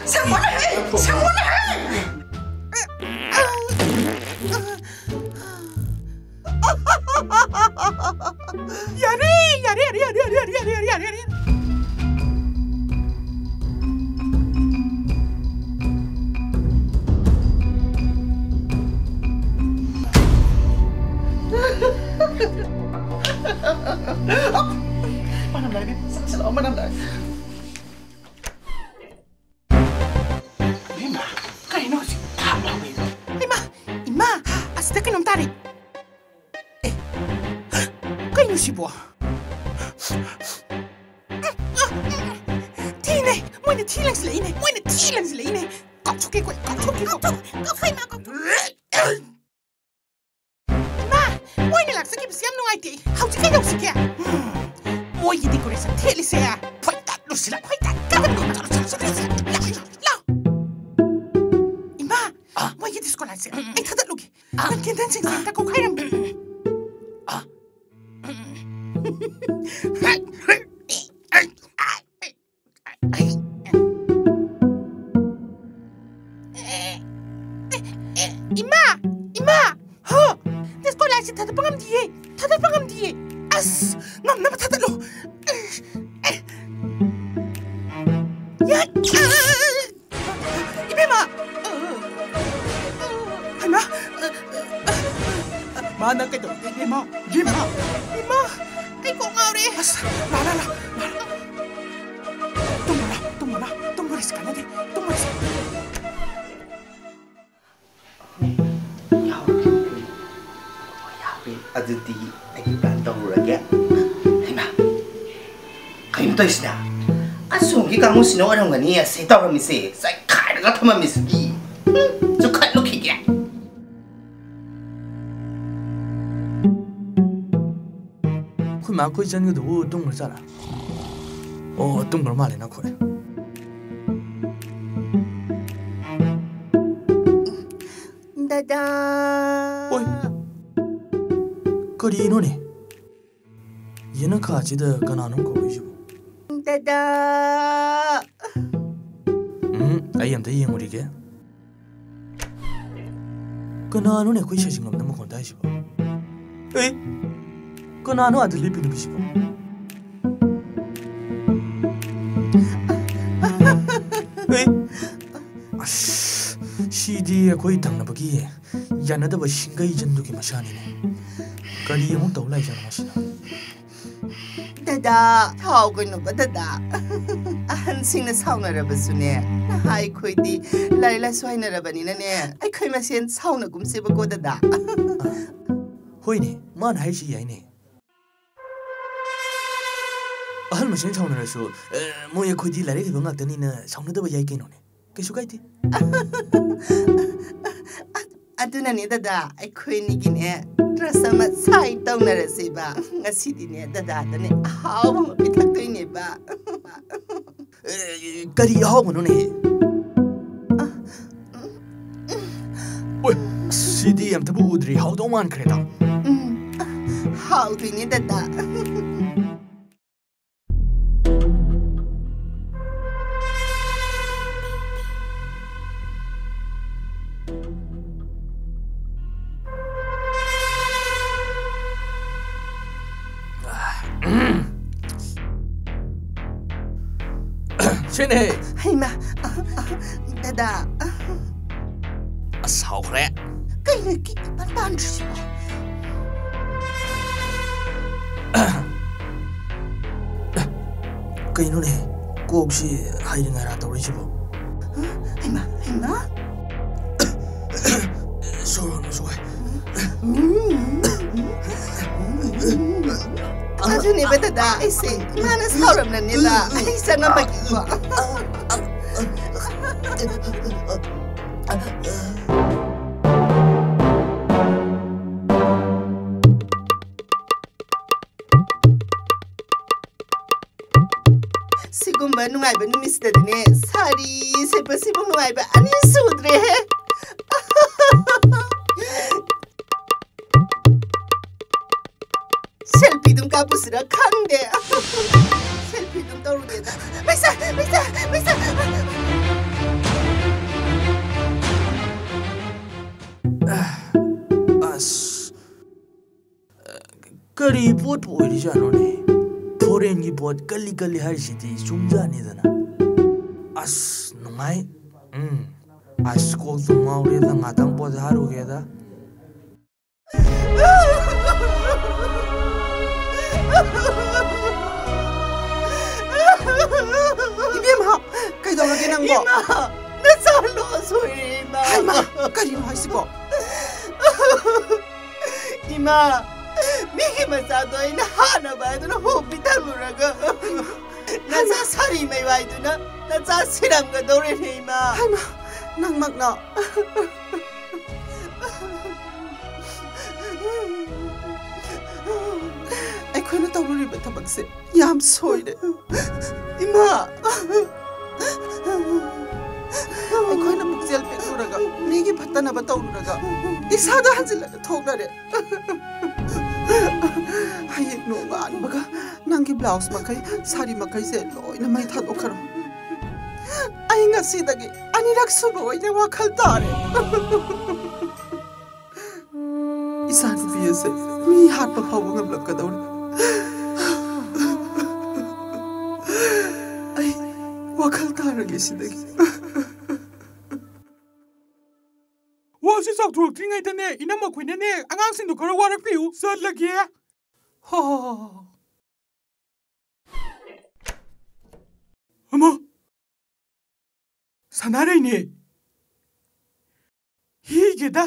ꯁꯪꯉꯨ ꯍꯥꯏ! ꯁꯪꯉꯨ ꯍꯥꯏ! ꯌꯥꯔꯦ, ꯌꯥꯔꯦ, ꯌꯥꯔꯦ꯫ ꯃꯅꯝ ꯂꯥꯛꯑꯦ, ꯁꯛꯁꯤꯜꯂꯛꯑꯣ, ꯃꯅꯝ ꯂꯥꯛꯑꯦ꯫ ꯏꯃꯥ, ꯀꯩꯅꯣ ꯍꯧꯖꯤꯛ ꯊꯥꯛ ꯂꯥꯎꯔꯤꯗꯣ? ꯏꯃꯥ, ꯏꯃꯥ, ꯑꯁꯤꯗ ꯀꯩꯅꯣꯝ ꯇꯥꯔꯦ꯫ ꯑꯦ, ꯀꯩꯅꯣ ꯁꯤꯕꯣ? ꯊꯤꯅꯦ! ꯃꯣꯏꯅ ꯊꯤ ꯂꯪꯁꯤꯜꯂꯛꯏꯅꯦ! ꯃꯣꯏꯅ ꯊꯤ ꯂꯪꯁꯤꯜꯂꯛꯏꯅꯦ! ꯀꯥꯎꯊꯣꯛꯀꯦꯀꯣ, ꯀꯥꯎꯊꯣꯛꯀꯦꯀꯣ! ꯀꯥꯎꯊꯣꯛ-, ꯀꯥꯎꯊꯣꯛ, ꯏꯃꯥ, ꯀꯥꯎꯊꯣꯛ꯫ ꯏꯃꯥ, ꯃꯣꯏꯅ ꯂꯥꯛꯆꯈꯤꯕꯁꯤ ꯌꯥꯝ ꯅꯨꯡꯉꯥꯏꯇꯦ꯫ ꯍꯧꯖꯤꯛ ꯀꯩꯗꯧꯁꯤꯒꯦ? ꯎꯝ, ꯃꯣꯏꯒꯤ decoration ꯊꯦꯠꯂꯤꯁꯦ ꯐꯣꯏꯇꯠꯂꯨꯁꯤꯔ? ꯐꯣꯏꯇꯠꯀꯗꯕꯅꯤ꯫ ꯂꯥꯎ꯫ ꯏꯃꯥ, ꯑ? ꯃꯣꯏꯒꯤ disco lightꯁꯦ ꯑꯩ ꯊꯥꯗꯠꯂꯨꯒꯦ꯫ ꯑ? ꯅꯪ candleꯁꯤꯡꯁꯦ ꯑꯝꯇ ꯀꯣꯛꯈꯥꯏꯔꯝꯒꯦ꯫ ꯑ? ꯏꯃꯥ! ꯏꯃꯥ! ꯍꯣ! Disco lightꯁꯦ ꯊꯥꯗꯠꯄ ꯉꯝꯗꯤꯌꯦ! ꯊꯥꯗꯠꯄ ꯉꯝꯗꯤꯌꯦ! ꯑꯁ! ꯉꯝꯅꯕ ꯊꯥꯗꯠꯂꯣ! ꯌꯥꯠ! ꯏꯕꯦꯝꯃ! ꯍꯩꯃꯥ! ꯃꯥ ꯅꯪ ꯀꯩꯗꯧꯔꯒꯦ, ꯏꯕꯦꯝꯃ? ꯏꯕꯦꯝꯃ! ꯏꯃꯥ! ꯑꯩ ꯀꯣꯛ ꯉꯥꯎꯔꯦ! ꯑꯁ! ꯂꯥ, ꯂꯥ, ꯂꯥ, ꯂꯥ, ꯂꯥ꯫ ꯇꯨꯝꯃꯣ, ꯂꯥ, ꯇꯨꯝꯃꯣ, ꯂꯥ, ꯇꯨꯝꯃꯨꯔꯁꯤ, ꯀꯥꯟꯅꯗꯦ, ꯇꯨꯝꯃꯨꯔꯁꯤ꯫ ꯌꯥꯎꯔꯦ꯫ ꯌꯥꯎꯔꯦ꯫ ꯑꯗꯨꯗꯤ ꯑꯩꯒꯤ plan ꯇꯧꯔꯨꯔꯒꯦ꯫ ꯍꯩꯃꯥ! ꯀꯩꯅꯣ ꯇꯧꯔꯤꯁꯤꯅ? ꯑꯁꯣꯝꯒꯤ ꯀꯥꯡꯕꯨꯁꯤꯅ ꯑꯣꯏꯔꯝꯒꯅꯤ ꯑꯁꯤ ꯇꯧꯔꯝꯃꯤꯁꯦ꯫ ꯆꯥꯏꯈꯥꯏꯔꯒ ꯊꯝꯃꯝꯃꯤꯁꯤꯗꯤ꯫ ꯍꯨꯝ, ꯆꯨꯞꯈꯠꯂꯨꯈꯤꯒꯦ꯫ ꯑꯩꯈꯣꯏ ꯃꯥ ꯀꯣꯏ ꯆꯪꯒꯗꯨꯕꯨ ꯇꯨꯝꯈ꯭ꯔ ꯖꯥꯠꯂꯥ? ꯑꯣ, ꯇꯨꯝꯈ꯭ꯔ ꯃꯥꯜꯂꯦ ꯅꯈꯣꯏ꯫ ꯗꯗꯥ꯫ ꯑꯣꯏ꯫ ꯀꯔꯤꯅꯣꯅꯦ? ꯌꯦꯅꯈꯥꯁꯤꯗ ꯀꯅꯥꯅꯣ ꯀꯧꯔꯛꯏꯁꯤꯕꯣ? ꯗꯗꯥ! ꯎꯝ, ꯑꯩ ꯑꯝꯇ ꯌꯦꯡꯉꯨꯔꯤꯒꯦ꯫ ꯀꯅꯥꯅꯣꯅꯦ ꯑꯩꯈꯣꯏ ꯁꯩꯖꯤꯡ ꯂꯝꯗ ꯃꯈꯣꯟ ꯇꯥꯏꯁꯤꯕꯣ? ꯑꯦ, ꯀꯅꯥꯅꯣ ꯑꯗ ꯂꯦꯞꯄꯤ ꯅꯨꯄꯤꯁꯤꯕꯣ? ꯑꯦ, ꯑꯁ, ꯁꯤꯗꯤ ꯑꯩꯈꯣꯏ ꯊꯪꯅꯕꯒꯤ ꯌꯥꯅꯗꯕ ꯁꯤꯡꯒꯩ ꯖꯟꯗꯨꯒꯤ ꯃꯁꯥꯅꯤꯅꯦ꯫ ꯀꯔꯤ ꯑꯃꯨꯛ ꯇꯧ ꯂꯥꯛꯏꯖꯥꯠꯅꯣ ꯃꯁꯤꯅ? ꯗꯗꯥ, ꯁꯥꯎꯒꯅꯨꯕ ꯗꯗꯥ꯫ ꯑꯍꯟꯁꯤꯡꯅ ꯁꯥꯎꯅꯔꯕꯁꯨꯅꯦ, ꯅꯍꯥ ꯑꯩꯈꯣꯏꯗꯤ ꯂꯥꯏꯔꯤꯛ ꯂꯥꯏꯁꯨ ꯍꯩꯅꯔꯕꯅꯤꯅꯅꯦ, ꯑꯩꯈꯣꯏ ꯃꯁꯦꯟ ꯁꯥꯎꯅꯒꯨꯝꯁꯦꯕꯀꯣ ꯗꯗꯥ꯫ ꯍꯣꯏꯅꯦ, ꯃꯥꯅ ꯍꯥꯏꯔꯤꯁꯤ ꯌꯥꯏꯅꯦ꯫ ꯑꯍꯜ ꯃꯁꯦꯟ ꯁꯥꯎꯅꯔꯁꯨ, ꯑꯦ, ꯃꯣꯏ ꯑꯩꯈꯣꯏꯗꯤ ꯂꯥꯏꯔꯤꯛ ꯍꯩꯕ ꯉꯥꯛꯇꯅꯤꯅ ꯁꯥꯎꯅꯗꯕ ꯌꯥꯏ ꯀꯩꯅꯣꯅꯦ꯫ ꯀꯩꯁꯨ ꯀꯥꯏꯗꯦ꯫ ꯑꯗꯨꯅꯅꯦ ꯗꯗꯥ, ꯑꯩꯈꯣꯏꯅꯤꯒꯤꯅꯦ ꯇ꯭ꯔꯁ ꯑꯃ ꯁꯥꯏꯟ ꯇꯧꯅꯔꯁꯦꯕ꯫ ꯉꯁꯤꯗꯤꯅꯦ ꯗꯗꯥꯗꯅꯦ ꯑꯍꯥꯎꯕ ꯑꯃ ꯄꯤꯊꯛꯇꯣꯏꯅꯦꯕ꯫ ꯑꯦ, ꯀꯔꯤ ꯑꯍꯥꯎꯕꯅꯣꯅꯦ? ꯑꯣꯏ, ꯁꯤꯗꯤ ꯑꯝꯇꯕꯨ ꯎꯗ꯭ꯔꯤ, ꯍꯥꯎꯗꯧ ꯃꯥꯟꯈ꯭ꯔꯦꯗ꯫ ꯎꯝ, ꯍꯥꯎꯗꯣꯏꯅꯦ ꯗꯗꯥ꯫ ꯁꯤꯅꯦ꯫ ꯍꯩꯃꯥ, ꯑ, ꯑ, ꯗꯗꯥ꯫ ꯑꯁ, ꯍꯥꯎꯈ꯭ꯔꯦ꯫ ꯀꯩꯅꯣ ꯀꯤ-, ꯏꯄꯥꯟ ꯄꯥꯟꯗ꯭ꯔꯤꯁꯤꯕꯣ? ꯀꯩꯅꯣꯅꯦ, ꯀꯣꯛꯁꯤ ꯍꯥꯏꯔꯤ ꯉꯥꯏꯔꯥ ꯇꯧꯔꯛꯏꯁꯤꯕꯣ? ꯍꯩꯃꯥ, ꯍꯩꯃꯥ꯫ ꯁꯣꯔ ꯍꯣꯟꯕꯁꯨ ꯋꯥꯏ꯫ ꯑꯗꯨꯅꯦꯕ ꯗꯗꯥ, ꯑꯩꯁꯦ ꯏꯃꯥꯅ ꯁꯥꯎꯔꯝꯂꯅꯦꯕ꯫ ꯑꯩ ꯆꯪꯉꯝꯃꯒꯦꯀꯣ꯫ ꯁꯤꯒꯨꯝꯕ ꯅꯨꯡꯉꯥꯏꯕ ꯅꯨꯃꯤꯠꯁꯤꯗꯗꯤꯅꯦ, ꯁꯥꯔꯤ ꯁꯦꯠꯄꯁꯤꯕꯨ ꯅꯨꯡꯉꯥꯏꯕ ꯑꯅꯤ ꯁꯨꯗ꯭ꯔꯦꯍꯦ꯫ ꯁꯦꯜꯐꯤ ꯑꯗꯨꯝ ꯀꯥꯞꯄꯨꯁꯤꯔ ꯈꯪꯗꯦ꯫ ꯁꯦꯜꯐꯤ ꯑꯗꯨꯝ ꯇꯧꯔꯨꯒꯦꯗ꯫ ꯄꯩꯁꯥ, ꯄꯩꯁꯥ, ꯄꯩꯁꯥ꯫ ꯑꯁ, ꯀꯔꯤ ꯄꯣꯠꯄꯨ ꯑꯣꯏꯔꯤꯖꯥꯠꯅꯣꯅꯦ? ꯐꯣꯔꯦꯟꯒꯤ ꯄꯣꯠ ꯀꯜꯂꯤ ꯀꯜꯂꯤ ꯍꯥꯏꯔꯤꯁꯤꯗꯤ ꯆꯨꯝꯖꯥꯠꯅꯤꯗꯅ꯫ ꯑꯁ, ꯅꯨꯡꯉꯥꯏ꯫ ꯎꯝ꯫ ꯑꯁ, ꯀꯣꯛꯁꯨ ꯉꯥꯎꯔꯦꯗ, ꯉꯥꯛꯇꯪ ꯄꯣꯊꯥꯔꯨꯒꯦꯗ꯫ ꯏꯕꯦꯝꯃ, ꯀꯩꯗꯧꯔꯒꯦ ꯅꯪꯕꯣ? ꯏꯃꯥ, ꯅꯆꯥ ꯂꯣꯁ ꯑꯣꯏꯔꯦ, ꯏꯃꯥ꯫ ꯍꯩꯃꯥ, ꯀꯔꯤꯅꯣ ꯍꯥꯏꯁꯤꯕꯣ? ꯏꯃꯥ, ꯃꯤꯒꯤ ꯃꯆꯥꯗꯣ ꯑꯩꯅ ꯍꯥꯠꯅꯕ ꯍꯥꯏꯗꯨꯅ ꯍꯣ ꯄꯤꯊꯛꯂꯨꯔꯒ, ꯅꯆꯥ ꯁꯥꯔꯤ ꯃꯩꯋꯥꯏꯗꯨꯅ ꯅꯆꯥ ꯁꯤꯔꯝꯒꯗꯧꯔꯦꯅꯦ, ꯏꯃꯥ꯫ ꯍꯩꯃꯥ, ꯅꯪꯃꯛꯅ? ꯑꯩꯈꯣꯏꯅ ꯇꯧꯔꯨꯔꯤꯕ ꯊꯕꯛꯁꯦ ꯌꯥꯝ ꯁꯣꯏꯔꯦ꯫ ꯏꯃꯥ! ꯑꯩꯈꯣꯏꯅ ꯄꯨꯛꯆꯦꯜ ꯄꯤꯛꯂꯨꯔꯒ, ꯃꯤꯒꯤ ꯐꯠꯇꯅꯕ ꯇꯧꯔꯨꯔꯒ, ꯏꯁꯥꯗ ꯍꯟꯖꯤꯜꯂꯒ ꯊꯣꯛꯅꯔꯦ꯫ ꯍꯌꯦꯡ ꯅꯣꯡꯉꯥꯟꯕꯒ ꯅꯪꯒꯤ ꯕ꯭ꯂꯥꯎꯁ ꯃꯈꯩ, ꯁꯥꯔꯤ ꯃꯈꯩꯁꯦ ꯂꯣꯏꯅ ꯃꯩ ꯊꯥꯗꯣꯛꯈ꯭ꯔꯣ꯫ ꯑꯩ ꯉꯁꯤꯗꯒꯤ ꯑꯅꯤꯔꯛ ꯁꯨꯕ ꯑꯣꯏꯅ ꯋꯥꯈꯜ ꯇꯥꯔꯦ꯫ ꯏꯆꯥꯅꯨꯄꯤ ꯑꯁꯦ ꯃꯤ ꯍꯥꯠꯄ ꯐꯥꯎꯕ ꯉꯝꯂꯛꯀꯗꯧꯔꯦ꯫ ꯑꯩ ꯋꯥꯈꯜ ꯇꯥꯔꯒꯦ ꯁꯤꯗꯒꯤ꯫ ꯋꯥꯁꯤ ꯆꯥꯎꯊꯣꯔꯛꯇ꯭ꯔꯤꯉꯩꯗꯅꯦ, ꯏꯅꯝꯃ ꯈꯣꯏꯅꯅꯦ, ꯑꯉꯥꯡꯁꯤꯡꯗꯣ ꯈꯔ ꯋꯥꯔꯛꯄꯤꯌꯨ꯫ ꯆꯠꯂꯒꯦ꯫ ꯍꯣ, ꯍꯣ, ꯍꯣ, ꯍꯣ꯫ ꯑꯃ꯫ ꯁꯥꯟꯅꯔꯩꯅꯦ꯫ ꯍꯤꯒꯦꯗ꯫